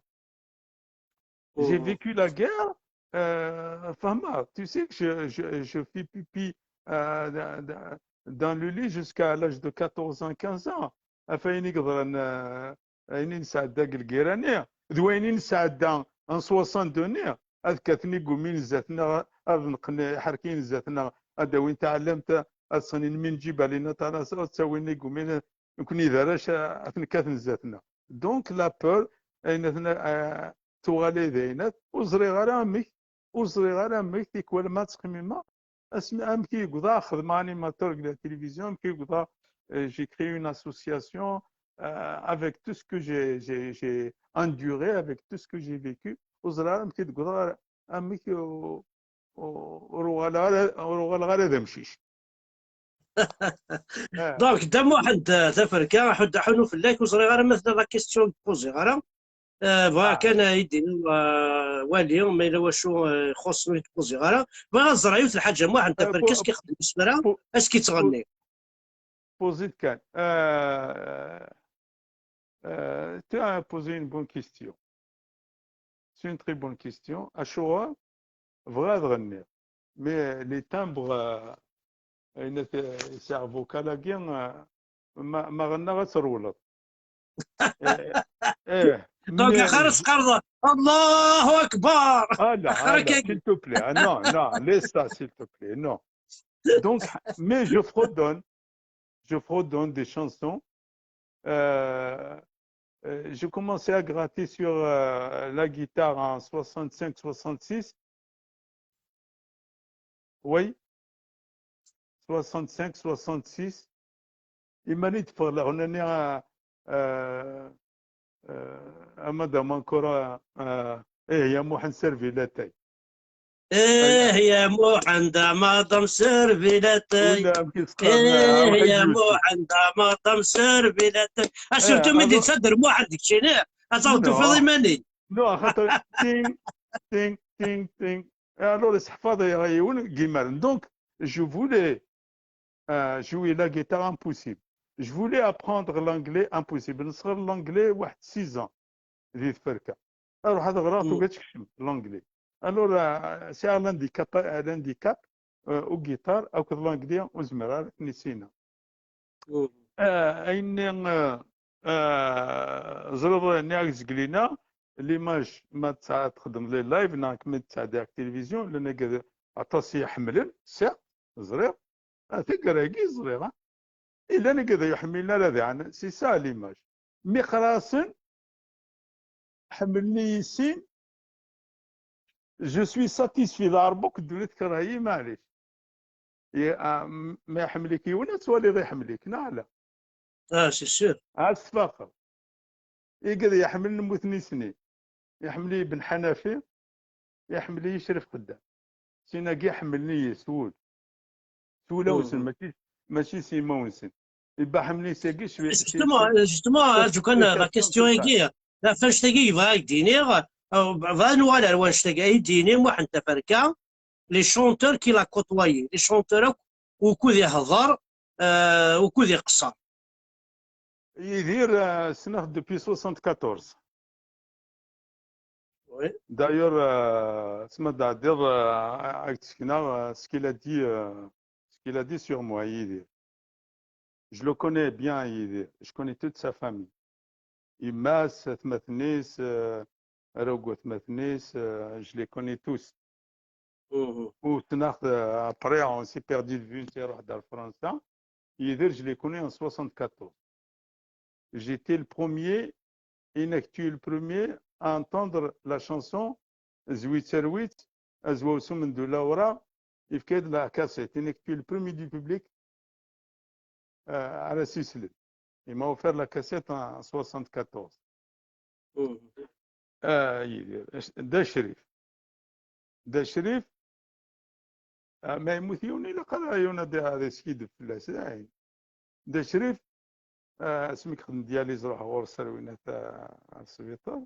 J'ai vécu la guerre, euh, femme, tu sais que je, je, je fais pipi, euh, dans, dans, dans le lit jusqu'à l'âge de quatorze ans, quinze ans. Ɣef wayen i yeḍran, euh, ayen i nesɛedda deg lgirra-nni, d wayen i nesɛedda en soixante-deux-nni, ad kkaten igummin zdat-neɣ, ad neqqen iḥerkiyen zdat-neɣ, ad d-awin taɛellamt, ad sɣen inmi n Ǧibali n At Ɛrasa, ad ttawin igummin, nekkni d arrac, ad ten-kkaten zdat-neɣ. Donc, la peur, ayen atna, euh, tuɣal ay d ayen at, ur ẓriɣ ara amek, ur ẓriɣ ara amek, tikwal ma ttxemmimeɣ, asmi, amek i yegḍa xedmeɣ animateur deg la télévision, amek i yegḍa, euh, j'ai créé une association, euh, avec tout ce que j'ai, j'ai, j'ai enduré, avec tout ce que j'ai vécu, ur ẓriɣ ara amek i d-gḍa, amek ur, ur, ur uɣaleɣ ara, ur uɣaleɣ ara d amcic. Donc, Dda Muḥend, euh, Taferka, ḥud-, ḥunu fell-ak, ur ẓriɣ ara ma tella la question ur d-poziɣ ara. Euh, bɣiɣ kan, euh, i d-iniɣ, euh, wali, ma yella wacu, euh, ixuṣṣen ur d-poziɣ ara. Bɣiɣ ad ẓreɣ yiwet n lḥaǧa, Muḥend Taferka, est-ce que ixeddem isefra, est-ce que yettɣenni? Poser kan. Euh, euh, tu as posé une bonne question. C'est une très bonne question. Acuɣer? Bɣiɣ ad ɣenniɣ. Mais les timbres, euh, Ayen, c'est avocat-agi, euh, ma, ma ɣennaɣ ad trewleḍ. Eh, eh, Donc, mais axir ad teqqareḍ Allahu Akbar. Ah là, Axir ah là, akkagi. S'il te plaît. Ah non, non, laisse ça, s'il te plaît. Non. Donc, mais je fredonne. Je fredonne des chansons. Euh, euh, j'ai commencé à gratter sur euh, la guitare en soixante-cinq, soixante-six. Oui. Soixante-cinq, soixante-six. Iman-i d-ffɣeɣ la honnêteté, euh, euh, à madame encore, euh, eh, ya Muḥend servi latay. Eh, ya Muḥend, a madame servi latay. Wala amek i s-qqaren, Eh, Muḥend ya Yusef. Muḥend, a madame servi latay. Acu Eh, tumi alors- d-yettader Muḥend keččini? Ad taweḍ Non. Tufiḍ iman-ik. Non, axaṭer ting, ting, ting, ting. Et alors, iseḥfaḍ i yiwen n yimer. Donc, je voulais euh, jouer la guitare, impossible. Je voulais apprendre l'anglais, impossible. Nesɣer l'anglais واحد six ans. Di tferka. Aruḥ ad ɣreɣ, Mm. tugi ad tekcem l'anglais. Alors, euh, sɛiɣ l'handicap, l'handicap, euh, au guitare, akked l'anglais, ur zmireɣ ara ad ten-issineɣ. Mm. Euh, ayen-nni, euh, euh, ẓriɣ, nniɣ-ak zeglina, l'image, ma tesɛa txeddem les live, neɣ kem-id tesɛeddi ak télévision, llan agad aṭas i iḥemmlen, sɛiɣ, ẓriɣ, ah, taggara-agi ẓriɣ, ah. Llan agad ur ḥmilen ara daɣen, c'est ça l'image. Mi qqareɣ-asen, ḥemmlen-iyi sin, je suis satisfait, d Ṛebbi akk ddunit tekṛeh-iyi, maɛlic. I, ah, m-, ma iḥemmel-ik yiwen, ad twaliḍ iḥemmel-ik, neɣ ala? Ah, c'est sûr. Ad tfaqeḍ. Igad iḥemmlen mmuten-isen. Iḥemmel-iyi Ben Ḥanafi, iḥemmel-iyi Crif Xeddam. Sin-agi ḥemmlen-iyi s wul. S wulawen-nsen, Mhm. mačči, mačči s yimawen-nsen. Iba ḥemmlen-iyi sagi, cwi-, Justement, justement, acu kan la question-agi, la fenêtre-agi, yebɣa ad d-iniɣ, euh, bɣa ad nuɣal ar wanect-agi, ay d-yini Muḥend Taferka, les chanteurs qu'il a côtoyés, les chanteurs akk wukud ihḍer, euh, wukud iqeṣṣer. Yidir, euh, ssneɣ-t depuis soixante-quatorze. Oui. D'ailleurs, euh, asma d-ɛeddiɣ, euh, ad k-d-sekneɣ, euh, ce qu'il a dit, euh, ce qu'il a dit sur moi, Yidir. Je le connais bien, Yidir. Je connais toute sa famille. Yemma-s, atmaten-is, euh, arraw n watmaten-is, euh, je les connais tous. Mhm. Ur ssneɣ-t, euh, après, on s'est perdu de vue, netta iruḥ-d ar Fransa. Yidir, je l'ai connu en soixante-quatorze. J'étais le premier, inek tu es le premier à entendre la chanson Zwi terwit, Azwaw s umendul awraɣ, yefka-d la cassette, inek tu es le premier du public, euh, ara s-islen. Il m'a offert la cassette en soixante-quatorze. Mhm. Ah, Yidir, d acrif. D acrif, ah, ma yemmut yiwen, ilaq ara yiwen ad, ad iskiddeb fell-as, dayen. D acrif, ah, asmi yexdem dialyse, ruḥ ɣur-s ar winat, ah, ar sbiṭar.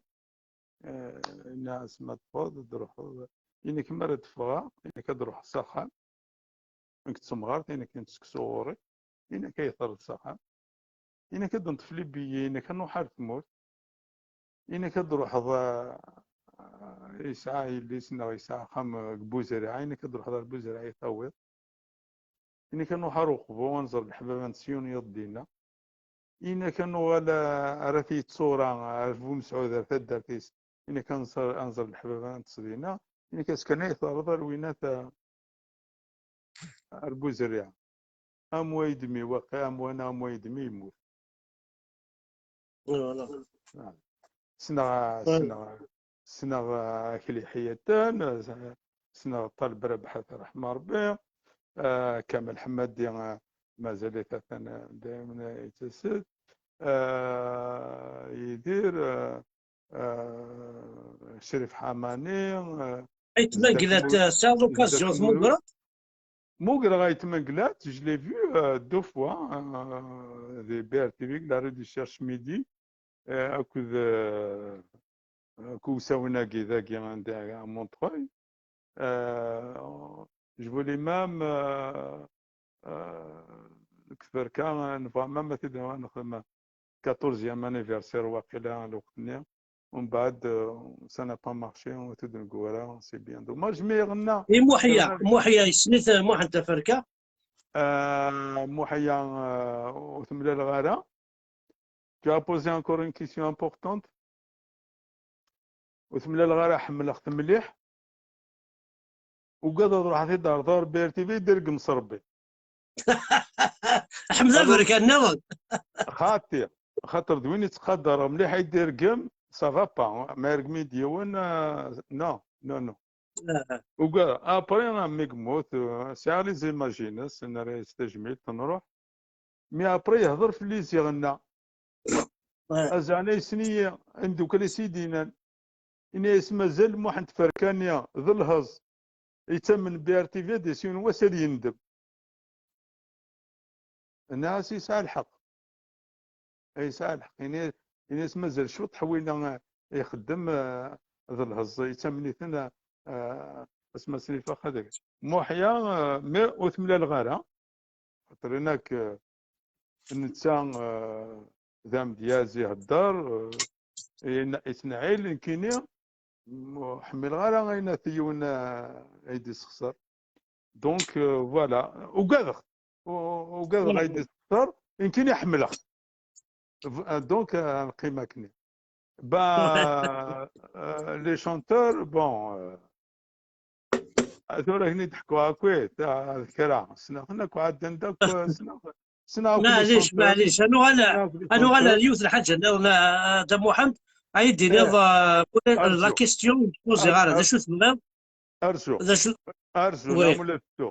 Ah, yenna-as ma teffɣeḍ, ad d-ruḥeḍ. Yenna-k mi ara d-ffɣeɣ, yenna-k ad d-ruḥeɣ s axxam. Nekk d temɣart, yenna-k n seksu ɣur-i, yenna-k ay terreḍ s axxam. Yenna-k ad d-neṭṭef les billets, yenna-k ad nruḥ ar tmurt. Yenna-k ad d-ruḥeḍ, ah, yesɛa yelli-s neɣ yesɛa axxam deg Buzerɛa, yenna-k ad d-ruḥeḍ ar Buzerɛa ad yi-tawiḍ. Yenna-k ad nruḥ ar Uqbu, ad nẓer leḥbab n Siyun yiḍ dinna. Yenna-k ad nuɣal, ah, ar At Yettṣura, ar Bu Mesɛud, ar taddart-is. Yenna-k ad nẓer, ad nẓer leḥbab ad neṭṭes dinna. Yenna-k askan ay terreḍ ar winat, ah, ar Buzerriɛa. Am wa yedmi waqi, am wa neɣ am wa yedmi yemmut. Voilà. Ssneɣ, Ouais. ssneɣ, ssneɣ Akli Ḥiyatan, ssneɣ Ṭaleb Rabaḥ, ad t-yerḥem Ṛebbi, ah, Kamal Ḥemmadi, ah, mazal-it atan, ah, daymen yettas-d, ah, Yidir, ah, ah, Crif Ḥamani, ah, Ayt Mangellat, Zeddak tesɛiḍ l'occasion Zeddak tmugreḍ? Mmugreɣ Ayt Mangellat, je l'ai vu, euh, deux fois, euh, di B R T V, la rue du Cherche Midi, euh, akked, euh, akked usawen-agi dagi, anda, à Montreuil. Euh, je voulais même, euh, euh, deg tferka, nebɣa même ad t-id-nexdem quatorzième anniversaire waqila lweqt-nni. Umbeɛd, euh, ça n'a pas marché, ur t-id-neggu ara, c'est bien dommage, mais ɣenna. I Muḥya, Muḥya, yessen-it Muḥend Taferka? Ah, Muḥya, ah, ur temlaleɣ ara. Tu as posé encore une question importante. Ur temlaleɣ ara, ḥemmleɣ-t mliḥ. Ugadeɣ ad ruḥeɣ ad t-id-ɛerḍeɣ, Rebbi ar TV i d-ireggem s Rebbi. Ḥmed aberkan nniḍen. Xaṭi, xaṭer d win i ttqadareɣ mliḥ ay d-ireggem, ça va pas. Ma ireggem-iyi-d yiwen, ah, non, non, non. Ugadeɣ. Après, ah, mi yemmut, ah, sɛiɣ les images-ines, nerra-yas tajmilt, nruḥ. Mais après, yehder fell-i ziɣ-nna. Azeɛna yessen-iyi, imeddukal-is i d-yennan. Ini-as mazal Muḥend Ferkani d lheẓ, yettamen bi R T V, ad d-yas yiwen wass ad yendem. Nniɣ-as yesɛa lḥeqq. Yesɛa lḥeqq. Ini-as mazal cwiṭ ḥwila, eh, ixeddem, eh, d lheẓ, yettamen-iten, eh, eh, asma snifex ad. Muḥya, eh, mais ur temlaleɣ ara. Xaṭer inak, eh, netta, eh, d amedyaz ihedder, eh, yettneɛɛil, nekkini ur ḥmileɣ ara ayen at yiwen, eh, ay d-isexser. Donc, euh, voilà, ugadeɣ, u- ugadeɣ ay d-isexser, nekkini ḥemmleɣ. V- euh, Donc, euh, neqqim akkenni. Bah, euh, les chanteurs, bon, euh, tura akken i d-ḥkuɣ akk, d kra, ssneɣ-ten akk, ɛeddan-d akk, ssneɣ, ssneɣ akk les Maɛlic, chanteurs, maɛlic, ad nuɣal, ssneɣ akk les ad nuɣal ar chanteurs. Yiwet n lḥaǧa nniḍen, a, a Dda Muḥend, ad yi-d-tiniḍ, Eh, euh, arju, la question ur ur ẓriɣ ara d arju, acu tebɣiḍ, arju, d acu, arju, oui. Nna Mulatu.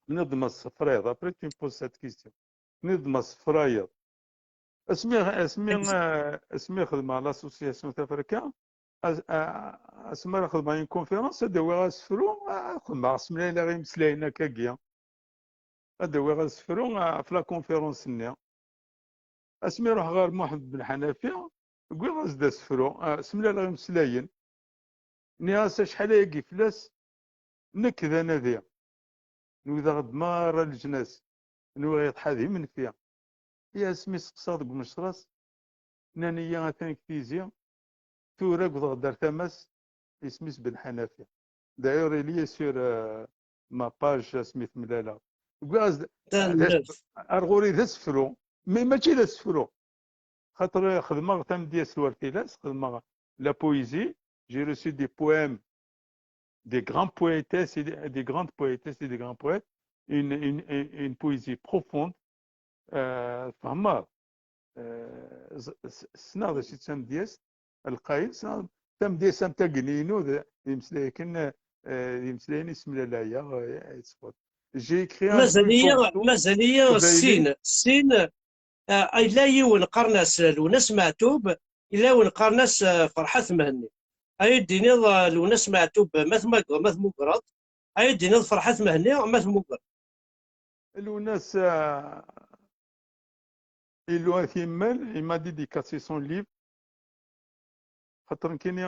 Tenniḍ-d ma tessefrayeḍ, après tu me poses cette question. Tenniḍ-d ma tessefrayeḍ. Asmi, asmi, eh, asmi xedmeɣ l'association Taferka, as- a- asmi ara xedmeɣ une conférence, ad d-awiɣ asefru, ad xedmeɣ, semlaleɣ imeslayen akkagi. Ad d-awiɣ asefru, eh, ɣef la conférence-nni. Asmi ruḥeɣ ɣer Muḥend Ben Ḥanafi, wwiɣ-as-d asefru, eh, semlaleɣ imeslayen. Nniɣ-as acḥal ayagi fell-as, nekk d anadi. Nudaɣ-d merra leǧnas. Nwiɣ yeḍḥa d imenfi. I asmi seqsaɣ deg umecras, nnan-iyi atan deg tizi, tura wwḍeɣ-d ar tama-s, isem-is Ben Ḥanafi. D'ailleurs, il y est sur, euh, ma page asmi temlaleɣ. Wwiɣ-as-d, ar ɣur-i d asefru, mais mačči d asefru. Xaṭer xedmeɣ tamedyazt war tilas, xedmeɣ la poésie, j'ai reçu des poèmes des grands poétesses et des, des grandes poétesses et des grands poètes, une, une, une, une poésie profonde. Euh, tfehmeḍ? Euh, s- s- ssneɣ d acu d tamedyazt, lqayel, ssneɣ tamedyazt am tagni-inu, d d imeslayen kan, euh, d imeslayen i semlalayeɣ, euh, ay tteffeɣ. J'ai écrit un peu une Mazal-iyi, chanson mazal-iyi teqbaylit. Sin, sin, ah, yella yiwen qqaren-as Lwennas Meɛtub, yella yiwen qqaren-as, ah, Ferḥat Mhenni. Ad yi-d-tiniḍ, ah, Lwennas Meɛtub ma tmagreḍ, ma tmugreḍ, ad yi-d-tiniḍ Ferḥat Mhenni ma tmugreḍ. Lwennas, euh, il a fait mal, il m'a dédicacé son livre. Xaṭer nekkini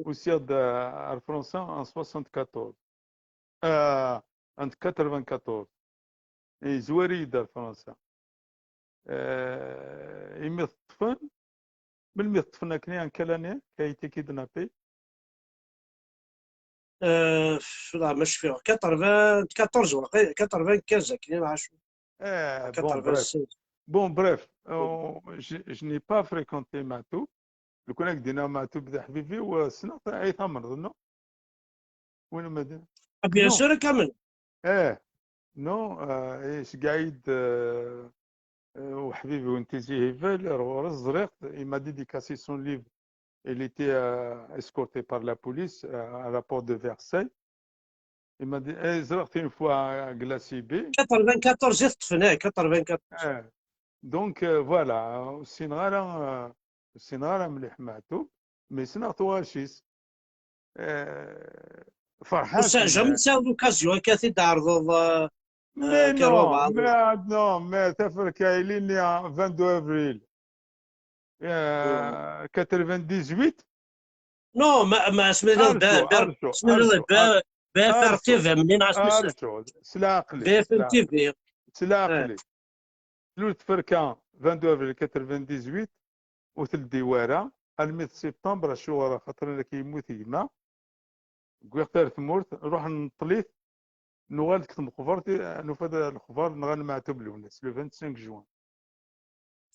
usiɣ-d, euh, ar Fransa en soixante-quatorze. Euh, en quatre-vingt-quatorze. Yezwar-iyi-d ar Fransa. Euh, imi t-ṭṭfen, melmi t-ṭṭfen akken, en quelle année qu'a été kidnappé? Euh, là, ma cfiɣ, quatre-vingt-quatorze waqila, quatre-vingt-quinze akken, ma acu. Eh, bon, bref. Bon, bref, euh, je, je n'ai pas fréquenté Matou. Lukan ak-d-iniɣ Matou d aḥbib-iw, euh, ssneɣ-t, ay tamneḍ, non? Win ma d- Ah, bien Non. sûr, kamel. Eh, non, euh, iceggeɛ-iyi-d, euh, euh, uḥbib-iw n Tizi Hibel, ar ɣur-s, ẓriɣ-t, il m'a dédicacé son livre. Il était, euh, escorté par la police, euh, à la porte de Versailles. Il m'a dit, eh, ẓriɣ-t une fois à Glacibi. Quatre-vingt-quatorze i t-ṭṭfen, eh, quatre-vingt-quatorze. Eh, donc, euh, voilà, ur ssineɣ ara, euh, ur ssineɣ ara mliḥ Maɛtub, mais ssneɣ tuɣac-is. Eh, ferḥeɣ. Ur sɛiɣ jamais tesɛiḍ l'occasion akka ad t-id-tɛerḍeḍ, euh, Mais euh, kra non, walbeɛḍ. Mais, non, mais Taferka, il est né en vingt-deux avril. Euh, quatre-vingt-dix-huit. Non, ma, ma, asmi d Arju, B- arju, asmi d arju, B- BFR TV, mnin asmi arju, s leɛqel-ik, BFM TV. S leɛqel-ik. Tlul Taferka, vingt-deux avril quatre-vingt-dix-huit, ur teldi wara, almi d septembre, acuɣer, axaṭer nekk yemmut gma, wwiɣ-t ar tmurt, ruḥen nṭel-it, Nuɣal deg tmeqbert, nufa-d lexbar nɣan Maɛtub Lwennas, le vingt-cinq juin.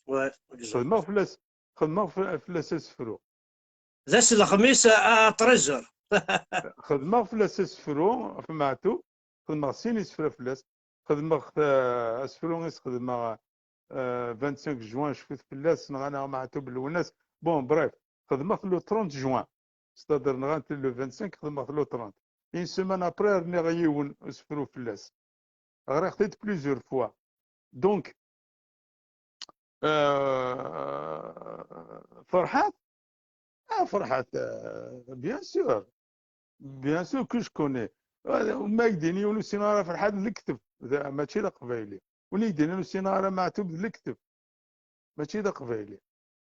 Ouais, exact. Xedmeɣ fell-as, xedmeɣ f- fell-as asefru. D ass n lexmis à treize heures. Xedmeɣ fell-as asefru ɣef Maɛtub, xedmeɣ sin isefra fell-as. Xedmeɣ, euh, asefru i s-xedmeɣ, euh, vingt-cinq juin, cfut fell-as, nɣan-aɣ Maɛtub Lwennas. Bon, bref, xedmeɣ-t le trente juin. C'est-à-dire, nɣan-t le vingt-cinq, xedmeɣ-t le trente. Une semaine après, rniɣ yiwen asefru fell-as. Ɣriɣ-t-id plusieurs fois. Donc, euh, Ferḥat, ah, Ferḥat, euh, bien sûr, bien sûr que je connais. Euh, ma ak-d-yini yiwen ur ssineɣ ara Ferḥat d lekteb, d- mačči d aqbayli. Win i k-d-yinin ur ssineɣ ara Maɛtub d lekteb, mačči d aqbayli.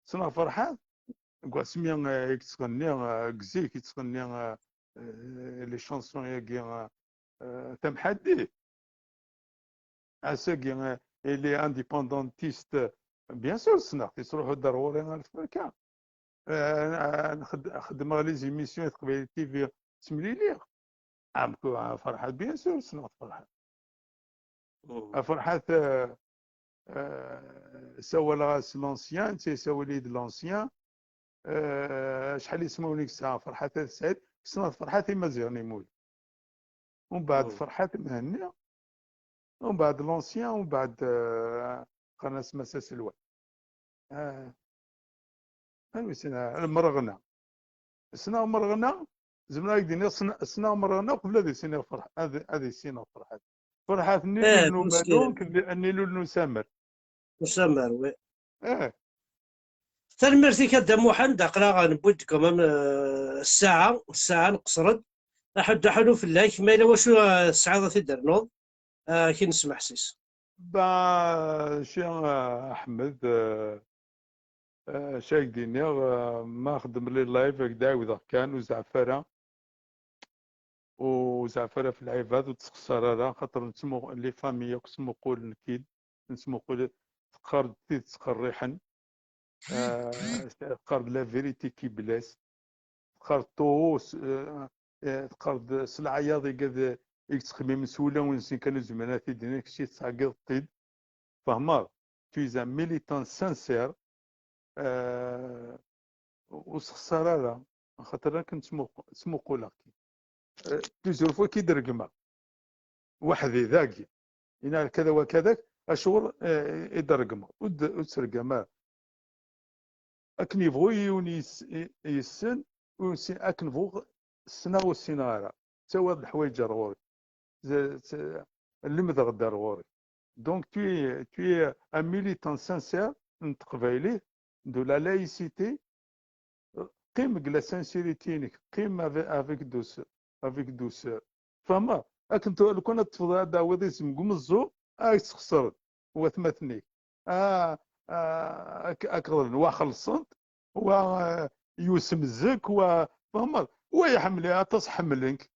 Ssneɣ Ferḥat deg wasmi, euh, i yettɣenni, euh, deg zik i yettɣenni, euh, euh, les chansons-agi, euh, euh, tamḥaddit. Ass-agi, euh, il est indépendantiste. Bien sûr, ssneɣ-t, yettruḥu-d ar ɣur-i ar tferka. Euh, nxed- xeddmeɣ les émissions i Teqbaylit T V, ttemliliɣ. Am ku- ah, Ferḥat, bien sûr, ssneɣ-t Ferḥat. Ah, Ferḥat, euh, euh, sawaleɣ-as l'ancien, netta yessawal-iyi-d l'ancien. Euh, acḥal ismawen i yesɛa Ferḥat At Sɛid? Ssneɣ-t Ferḥat Imaziɣen Imul. Umbeɛd Ferḥat Mhenni, umbeɛd l'ancien, umbeɛd, euh, qqaren-as Mass Aselway. Ah, anwa i ssneɣ? Lmerɣna. Ssneɣ Merɣna, zemreɣ ad k-d-iniɣ ssn- ssneɣ Merɣna qbel ad issiniɣ Ferḥ-, ad, ad issineɣ Ferḥat. Ferḥat nni Eh, lul n parce que- umadun, nni lul n usamer. Usamer, oui. Eh, Tanemmirt-ik a Dda Muḥend, aql-aɣ newwi-d quand même, euh, ssaɛa, ssaɛa nqeṣṣer-d. Aḥuddu aḥunu fell-ak, ma yella wacu, euh, tesɛiḍ ad t-id-ternuḍ, euh, ad k-nesmeḥsis. Ba, ci, euh, Ḥmed, euh, euh, ci ad k-d-iniɣ, euh, ma xeddem les live, ad k-d-ɛiwdeɣ kan, ur zeɛf ara. Ur zeɛf ara ɣef lɛibad, ur ttxeṣṣar ara, xaṭer nettmu-, les familles akk ttmuqul nekkin, nettmuqul, teqqar-d tidet qerriḥen, euh, teqqar-d la vérité qui blesse, teqqar-d tawus, euh, euh, teqqar-d s leɛyaḍ i gad-, i yettxemmimen s wulawen-nsen kan ur zmiren ad t-id-inin, kečč i tettɛeggiḍeḍ-t-id. Fehmeḍ? Tu es un militant sincère, euh, ur sexṣar ara, axaṭer akken ttmuqu-, ttmuquleɣ-k. Euh, plusieurs fois ki d-regmeɣ. Weḥdi dagi. Ina kada wa kada, acuɣer, euh, i d-regmeɣ? Ur d-, ur ttregam ara. Akken yebɣu yiwen yes-, i-, yessen, ur sin-, akken bɣuɣ ssneɣ ur ssineɣ ara. Ttawiɣ-d leḥwayeǧ ar ɣur-i. Z-, z-, lemdeɣ-d ar ɣur-i. Donc, tu es, tu es un militant sincère n teqbaylit, de la laïcité, qqim deg la sincérité-inek, qqim avec, avec douceur, avec douceur. Tfehmeḍ? Akken tu-, lukan ad teffeḍ ad d-tawiḍ isem deg umeẓẓuɣ, ad k-tesxeṣreḍ watmaten-ik. Ah, ah, ak-, ak-ɣelben, wa xellṣen-t, wa, ah, yusem zik, wa, tfehmeḍ? Wa iḥemmel, aṭas ḥemmlen-k.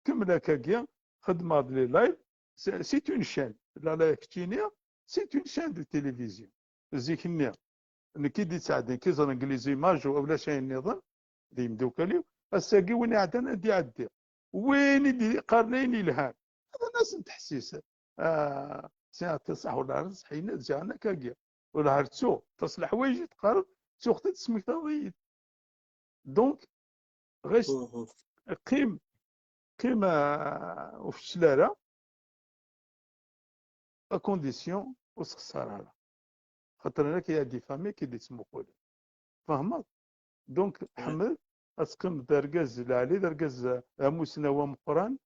Kemmel akkagi, xeddmeɣ-d les lives, c'est, c'est une chaîne. La, la, keččini, c'est une chaîne de télévision. Zik-nni, nekk i d-ittɛeddin, ki ẓren deg les images, ulac ayen nniḍen, d yimdukal-iw. Ass-agi, win iɛeddan, ad d-iɛeddi. Win i d-iqqaren ayen yelhan, ad as-nteḥsis. Ah, sɛiɣ ṣṣeḥ wala ṣṣeḥ, yenna-d ziɣen akkagi. Ur la ttuɣ, aṭas leḥwayeǧ i d-teqqareḍ, ttuɣ-t-id, tesmektaḍ-iyi-d. Donc, ɣas qqim, qqim, ah, ur feccal ara, à condition ur sxeṣṣar ara. Xaṭer nekk, il y a des familles qui d-ittmuqulen. Tfehmeḍ? Donc, ḥmed, ad teqqimeḍ d argaz lɛali, d argaz d amussnaw ameqqran,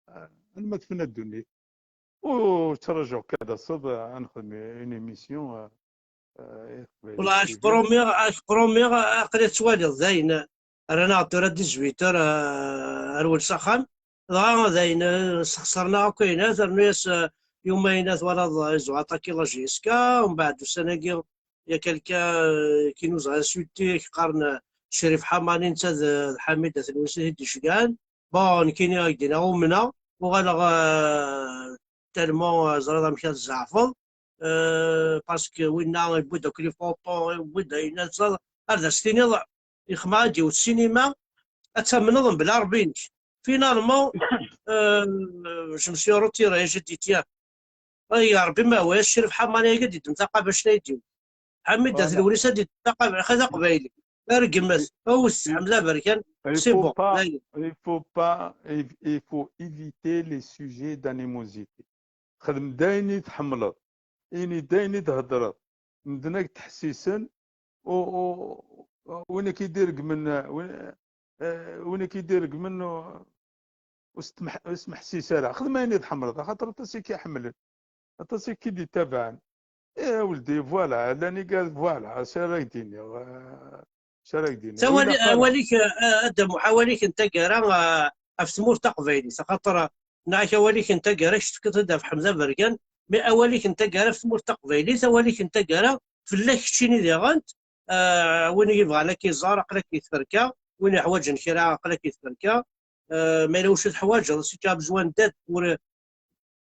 ah, alma tefna ddunit. Ur ttṛajuɣ kan ad taseḍ, ah, ad nexdem une émission, ah, ah, i teqbaylit. Wala, ad k-promiɣ, ad k-promiɣ, aql-i ttwaliɣ dayen, rran-aɣ-d tura dix-huit heures, ah, rwel s axxam. Dɣa dayen, eh, sxeṣren-aɣ akk ayen, ternu-yas, eh, yuma-ina twalaḍ, eh, ils ont attaqué la J S K, umbeɛd ussan-agi, il y a quelqu'un, eh, qui nous a insulté, qqaren, eh, Crif Ḥamani, netta d, d Ḥamid At Lewnis i t-id-iceggɛen. Bon, nekkini ad k-d-iniɣ umneɣ, uɣaleɣ, eh, tellement, eh, ẓriɣ amek ad tzeɛfeḍ, eh, parce que winna yewwi-d akk les photos, yewwi-d ayen, ad, ad as-tiniḍ, ixma ad d-iwet ssinima, ad tamneḍ mebla Ṛebbi-inek. Finalement, euh, je me suis retiré, j'ai dit, tiens, ay Ṛebbi, ma hwayeɣ Crif Ḥamani-agi ad d-iddem taqabact-agi. Ḥamid At Lewnis ad d-iddem taqabact, xi taqbaylit. Rregmet, awes Ḥmed Aberkan, c'est bon. Il faut pas, il faut éviter les sujets d'animosité. Xdem d ayen i tḥemmleḍ, ini d ayen i d-heddreḍ, medden ad k-d-ḥessisen, win i k-id-iregmen, win i k-id-iregmen ur s-meḥsis ara. Xdem ayen i tḥemmleḍ, axaṭer aṭas i k-iḥemmlen, aṭas i k-id-ittabaɛen. Eh, a weldi, voilà, llan igad, voilà, acu ara k-d-iniɣ, acu ara k-d-iniɣ. Awal-ik, a Dda Muḥ, awal-ik n taggara ɣef tmurt taqbaylit, axaṭer neɣ awal-ik n taggara kečč tefkiḍ-t-id ɣef Ḥmed Aberkan, mais awal-ik n taggara ɣef tmurt taqbaylit, awal-ik n taggara fell-ak keččini diɣen, win i yebɣan ad k-iẓer aql-ak di tferka, win iḥwaǧen kra aql-ak di tferka, ma yella wacu teḥwaǧeḍ, si tu as besoin d'aide pour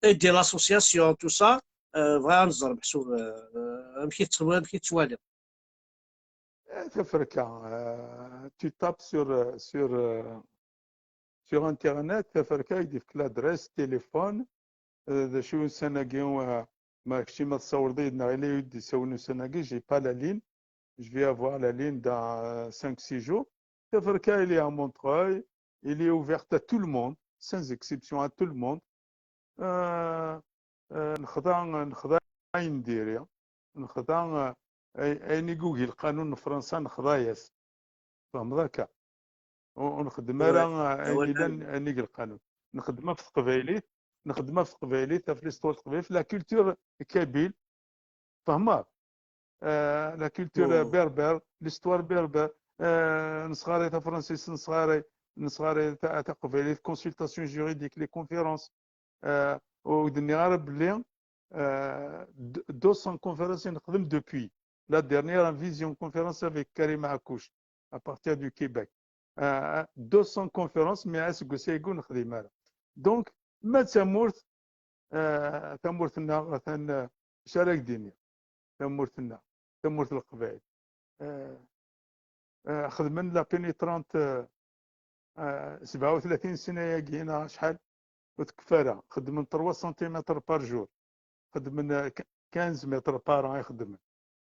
aider l'association, tout ça, bɣiɣ ad neẓer meḥsub amek i tettwaliḍ. Taferka, tu tapes sur, sur, sur internet, taferka i d-ifk l'adresse, téléphone, d acu ussan-agi, ma kečči ma tessawleḍ-iyi-d neɣ yella wi d-isawlen ussan-agi, j'ai pas la ligne, je vais avoir la ligne dans cinq six jours. Taferka, elle est à Montreuil, elle est ouverte à tout le monde, sans exception, à tout le monde. Nexḍa, nexḍa ayen diri, nexḍa ayen i yugi lqanun n Fransa, nexḍa-yas. Tfehmeḍ akka? Ur nxeddem ara ayen yellan, ayen i lqanun. Nxeddem ɣef teqbaylit, nxeddem ɣef teqbaylit, ɣef l'histoire teqbaylit, la culture kabyle. Tfehmeḍ? La culture berbère, l'histoire berbère, nesɣaray tafransist, nesɣaray, nesɣaray taqbaylit, consultation juridique, les conférences. Ur d-nniɣ ara belli deux cents conférences i nexdem depuis la dernière visioconférence avec Karim Akkouch à partir du Québec. Deux cents conférences, mais aseggas-agi ur nexdim ara. Donc, ma d tamurt, tamurt-nneɣ atan, acu ara k-d-iniɣ? Tamurt-nneɣ, tamurt n Leqbayel. Xedmen la pénétrante sebɛa u tlatin sna-agi neɣ acḥal, ur tekfi ara. Xeddmen trois centimètres par jour. Xeddmen quinze mètres par an i xeddmen.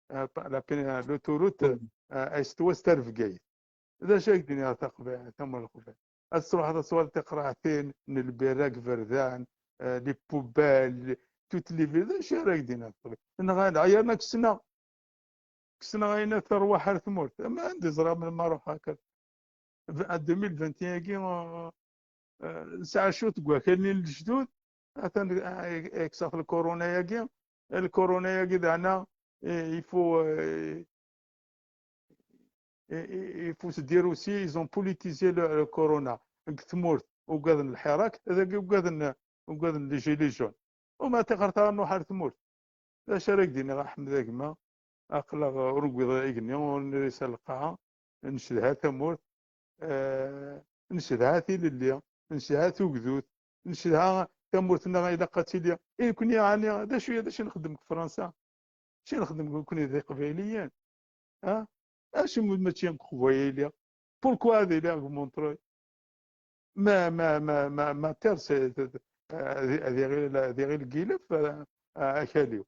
L'autoroute est ouest ar Bgayet. D acu ak-d-iniɣ, tamurt n Leqbayel? Ad truḥeḍ ad twaliḍ tiqraɛtin n lbira deg iberdan, les poubelles, toutes les villes. D acu ara ak-d-iniɣ? Nɣan ɛyarna kksen-aɣ, kksen-aɣ ayen tarwaḥ ar tmurt. Ama anda i ẓriɣ melmi ara ruḥeɣ akka. Deux mille vingt et un-agi, nesɛa cwiṭ deg wakal-nni n lejdud, atan kkseɣ-t lkuruna-agi. Lkuruna-agi daɛna, il faut, il faut se dire aussi, ils ont politisé le corona. Deg tmurt ugaden lḥirak, dagi ugaden, ugaden les gilets jaunes. Uma tixert ara nruḥ ar tmurt. D acu ara k-d-iniɣ a Ḥmed a gma? Aql-aɣ ur newwiḍ igenni, ur nris ar lqaɛa, ncedha tamurt, ncedha tilelli, ncedha tugdut, ncedha tamurt-nneɣ, ilaq ad tili. I nekni ɛni d acu, d acu i nxeddem deg Fransa? Acu i nxeddem nekni d Iqbayliyen? Ha? Acimi mačči deg Uqbayli? Pourquoi ad iliɣ deg Montreuil? Ma, ma, ma, ma, ma terre, c'est, c'est, euh, ad iɣil, ad iɣil deg yilef, euh, akal-iw.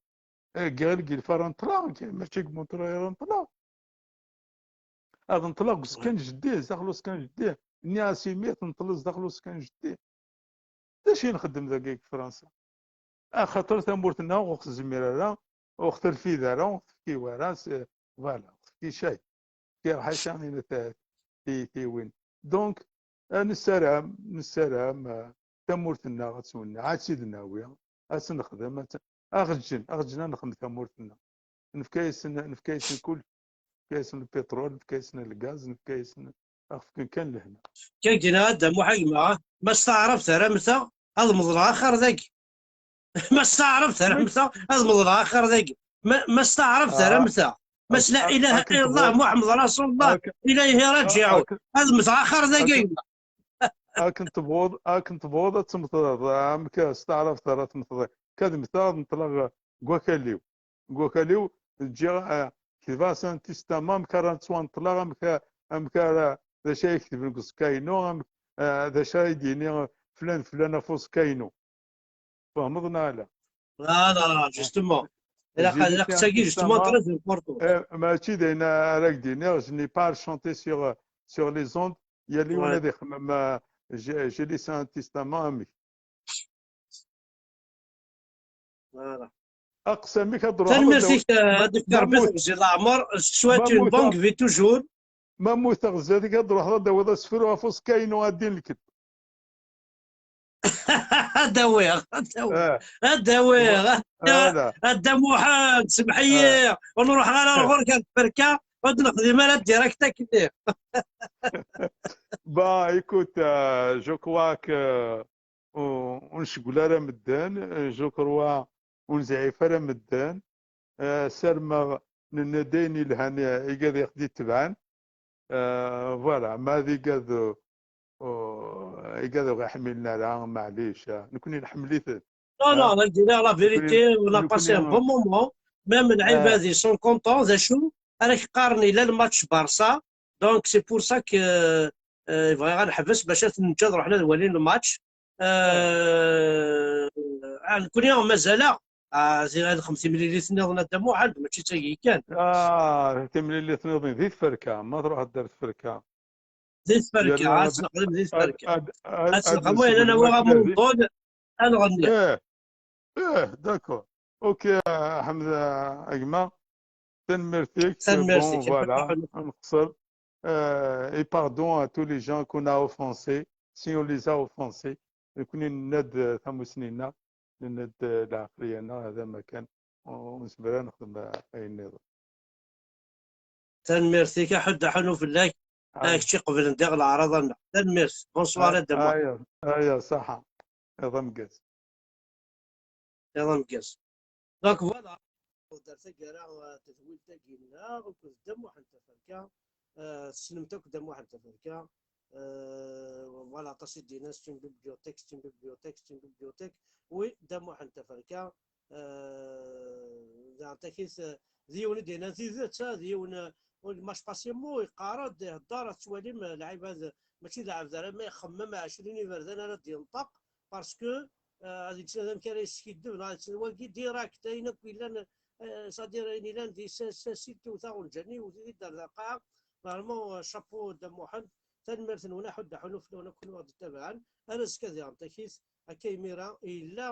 Ad iɣil deg yilef ara neṭleɣ, mačči deg Montreuil ara neṭleɣ. Ad neṭleɣ deg uskan n jeddi, daxel uskan n jeddi. Nniɣ-as imi ad neṭleɣ daxel uskan n jeddi. D acu i nxeddem dagi deg Fransa? Axaṭer tamurt-nneɣ ur ɣ-tezmir ara, ur ɣ-terfid ara, ur ɣ-tefki wara, voilà, ur ɣ-tefki cay. Tefki ḥaca tiytiwin. Donc, nessaram, nessaram tamurt-nneɣ ad twenneɛ, ad tt-id-nawi, ad tt-nexdem, ad ɣ-ǧǧen, ad ɣ-ǧǧen ad nexdem tamurt-nneɣ. Nefka-yasen, nefka-yasen kul, nefka-yasen lpiṭrul, nefka-yasen lgaz, nefka-yasen, ad ɣ-fken kan lehna. Kan gina a Dda Muḥ a gma, ma s taɛrabt ara mmteɣ, ad meḍleɣ axxar dagi. Ma s taɛrabt ara mmteɣ, ad meḍleɣ axxar dagi. Ma s taɛrabt ara mmteɣ, ma s la ilaha illallah Muḥemmed Rasulullah ilayhi raǧiɛun, ad mmteɣ axxar dagi. Akken tebɣuḍ, akken tebɣuḍ ad temmteḍ, amek s taɛrabt ara temmteḍ? Kad mmteɣ ad neṭleɣ deg wakal-iw. Deg wakal-iw, ǧǧiɣ, ketbeɣ-as un testament, amek ara ttwaneṭleɣ, amek, amek ara, d acu ay ketben deg uẓekka-inu, amek, ah, d acu ara d-yini flan flan ɣef uẓekka-inu. Tfehmeḍ neɣ ala? Voilà, justement. Ilaq, ilaq d tagi, justement, très important. Mačči d ayen ara k-d-iniɣ, je n'ai pas à chanter sur, sur les ondes. Yal yiwen ad ixemmem, ah, j'ai laissé un testament, amek. Voilà. Aqsam-ik ad truḥeḍ. Tanemmirt-ik, ad d-ifk Rebbi, teɣzi leɛmer, je te souhaite une bonne vie toujours. Ma mmuteɣ zdat-k, ad truḥeḍ ad d-tawiḍ asefru ɣef uẓekka-inu, ad d-ilked. Ad d-awiɣ, ad d-awiɣ, ad d-awiɣ. A Dda Muḥend, semmeḥ-iyi, ur nruḥ ara ɣer ɣur-k ar tferka, ur d-nexdim ara direct akken. Bah, écoute, euh, je crois que ur ncewwel ara medden, je crois ur nezɛif ara medden. Ssarmeɣ nenna-d ayen yelhan i igad i ɣ-d-itebɛen. Voilà, ma d igad, igad ur ɣ-iḥmilen ara, maɛlic, nekkni nḥemmel-iten. Non, non, la vérité, on a passé un bon moment. Même lɛibad, ils sont contents, d acu ara k-qqaren, yella lmatch Barça, donc c'est pour ça que bɣiɣ ad neḥbes bac ad ten-neǧǧ ad ruḥen ad walin lmatch. Nekkni mazal-aɣ ad nexdem timlilit nniḍen a Dda Muḥend, mačči d tagi kan. Timlilit nniḍen di tferka, ma truḥeḍ ar tferka. Di tferka, ad tt-nexdem di tferka. Ad tt-nexdem, wayen ad nawi amunḍul, ad nɣenni. Eh, d'accord. Ok, Ḥmed, a gma. Tanemmirt-ik. Tanemmirt-ik. Voilà, nqeṣṣer. Et pardon à tous les gens qu'on a offensés, si on les a offensés. Nekkni nenna-d tamussni-nneɣ, nenna-d lɛeqliya-nneɣ, hada ma kan, ur nezmir ad nexdem ayen nniḍen. Tanemmirt-ik, aḥuddu aḥunu fell-ak. Kečč iqeblen diɣ leɛraḍa-nneɣ. Tanemmirt. Bonsoir a Dda Muḥend. Aya, ṣaḥa. Iḍ ameggaz. Iḍ ameggaz. Donc voilà. Ur d ar taggara tedwilt-agi-nneɣ akked Dda Muḥend Taferka. Tessnemt akk Dda Muḥend Taferka. Voilà, aṭas i d-yenna, c'est une bibliothèque, c'est une bibliothèque, c'est une bibliothèque. Oui, Dda Muḥend Taferka. Daɣen takit, d yiwen i d-yennan tidet, d yiwen, le match passé mu yeqqar-d, ihedder, ad tettwalim lɛibad, mačči d lɛebd ara ma ixemmem ɛecrin iberdan ara d-yenṭeq, parce que ad yettnadi amek ara yeskiddeb, neɣ ad yettnadi wagi direct, ayen akk yellan, c'est-à-dire ayen yellan di sasi tewta ɣunǧan-iw, tidi-d ar lqaɛa. Vraiment, chapeau Dda Muḥend, tanemmirt-nwen, aḥuddu aḥunu fell-awen akk kunwi ɣ-d-ittabaɛen. Ar azekka diɣen takit, akka imir-a yella,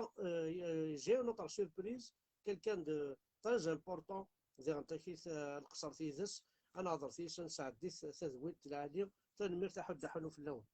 j'ai une autre surprise, quelqu'un de très important diɣen takit, ad nqeṣṣer yid-s, ad nehḍer yid-s, ad nesɛeddi tadwilt lɛali. Tanemmirt, aḥuddu aḥunu fell-awen.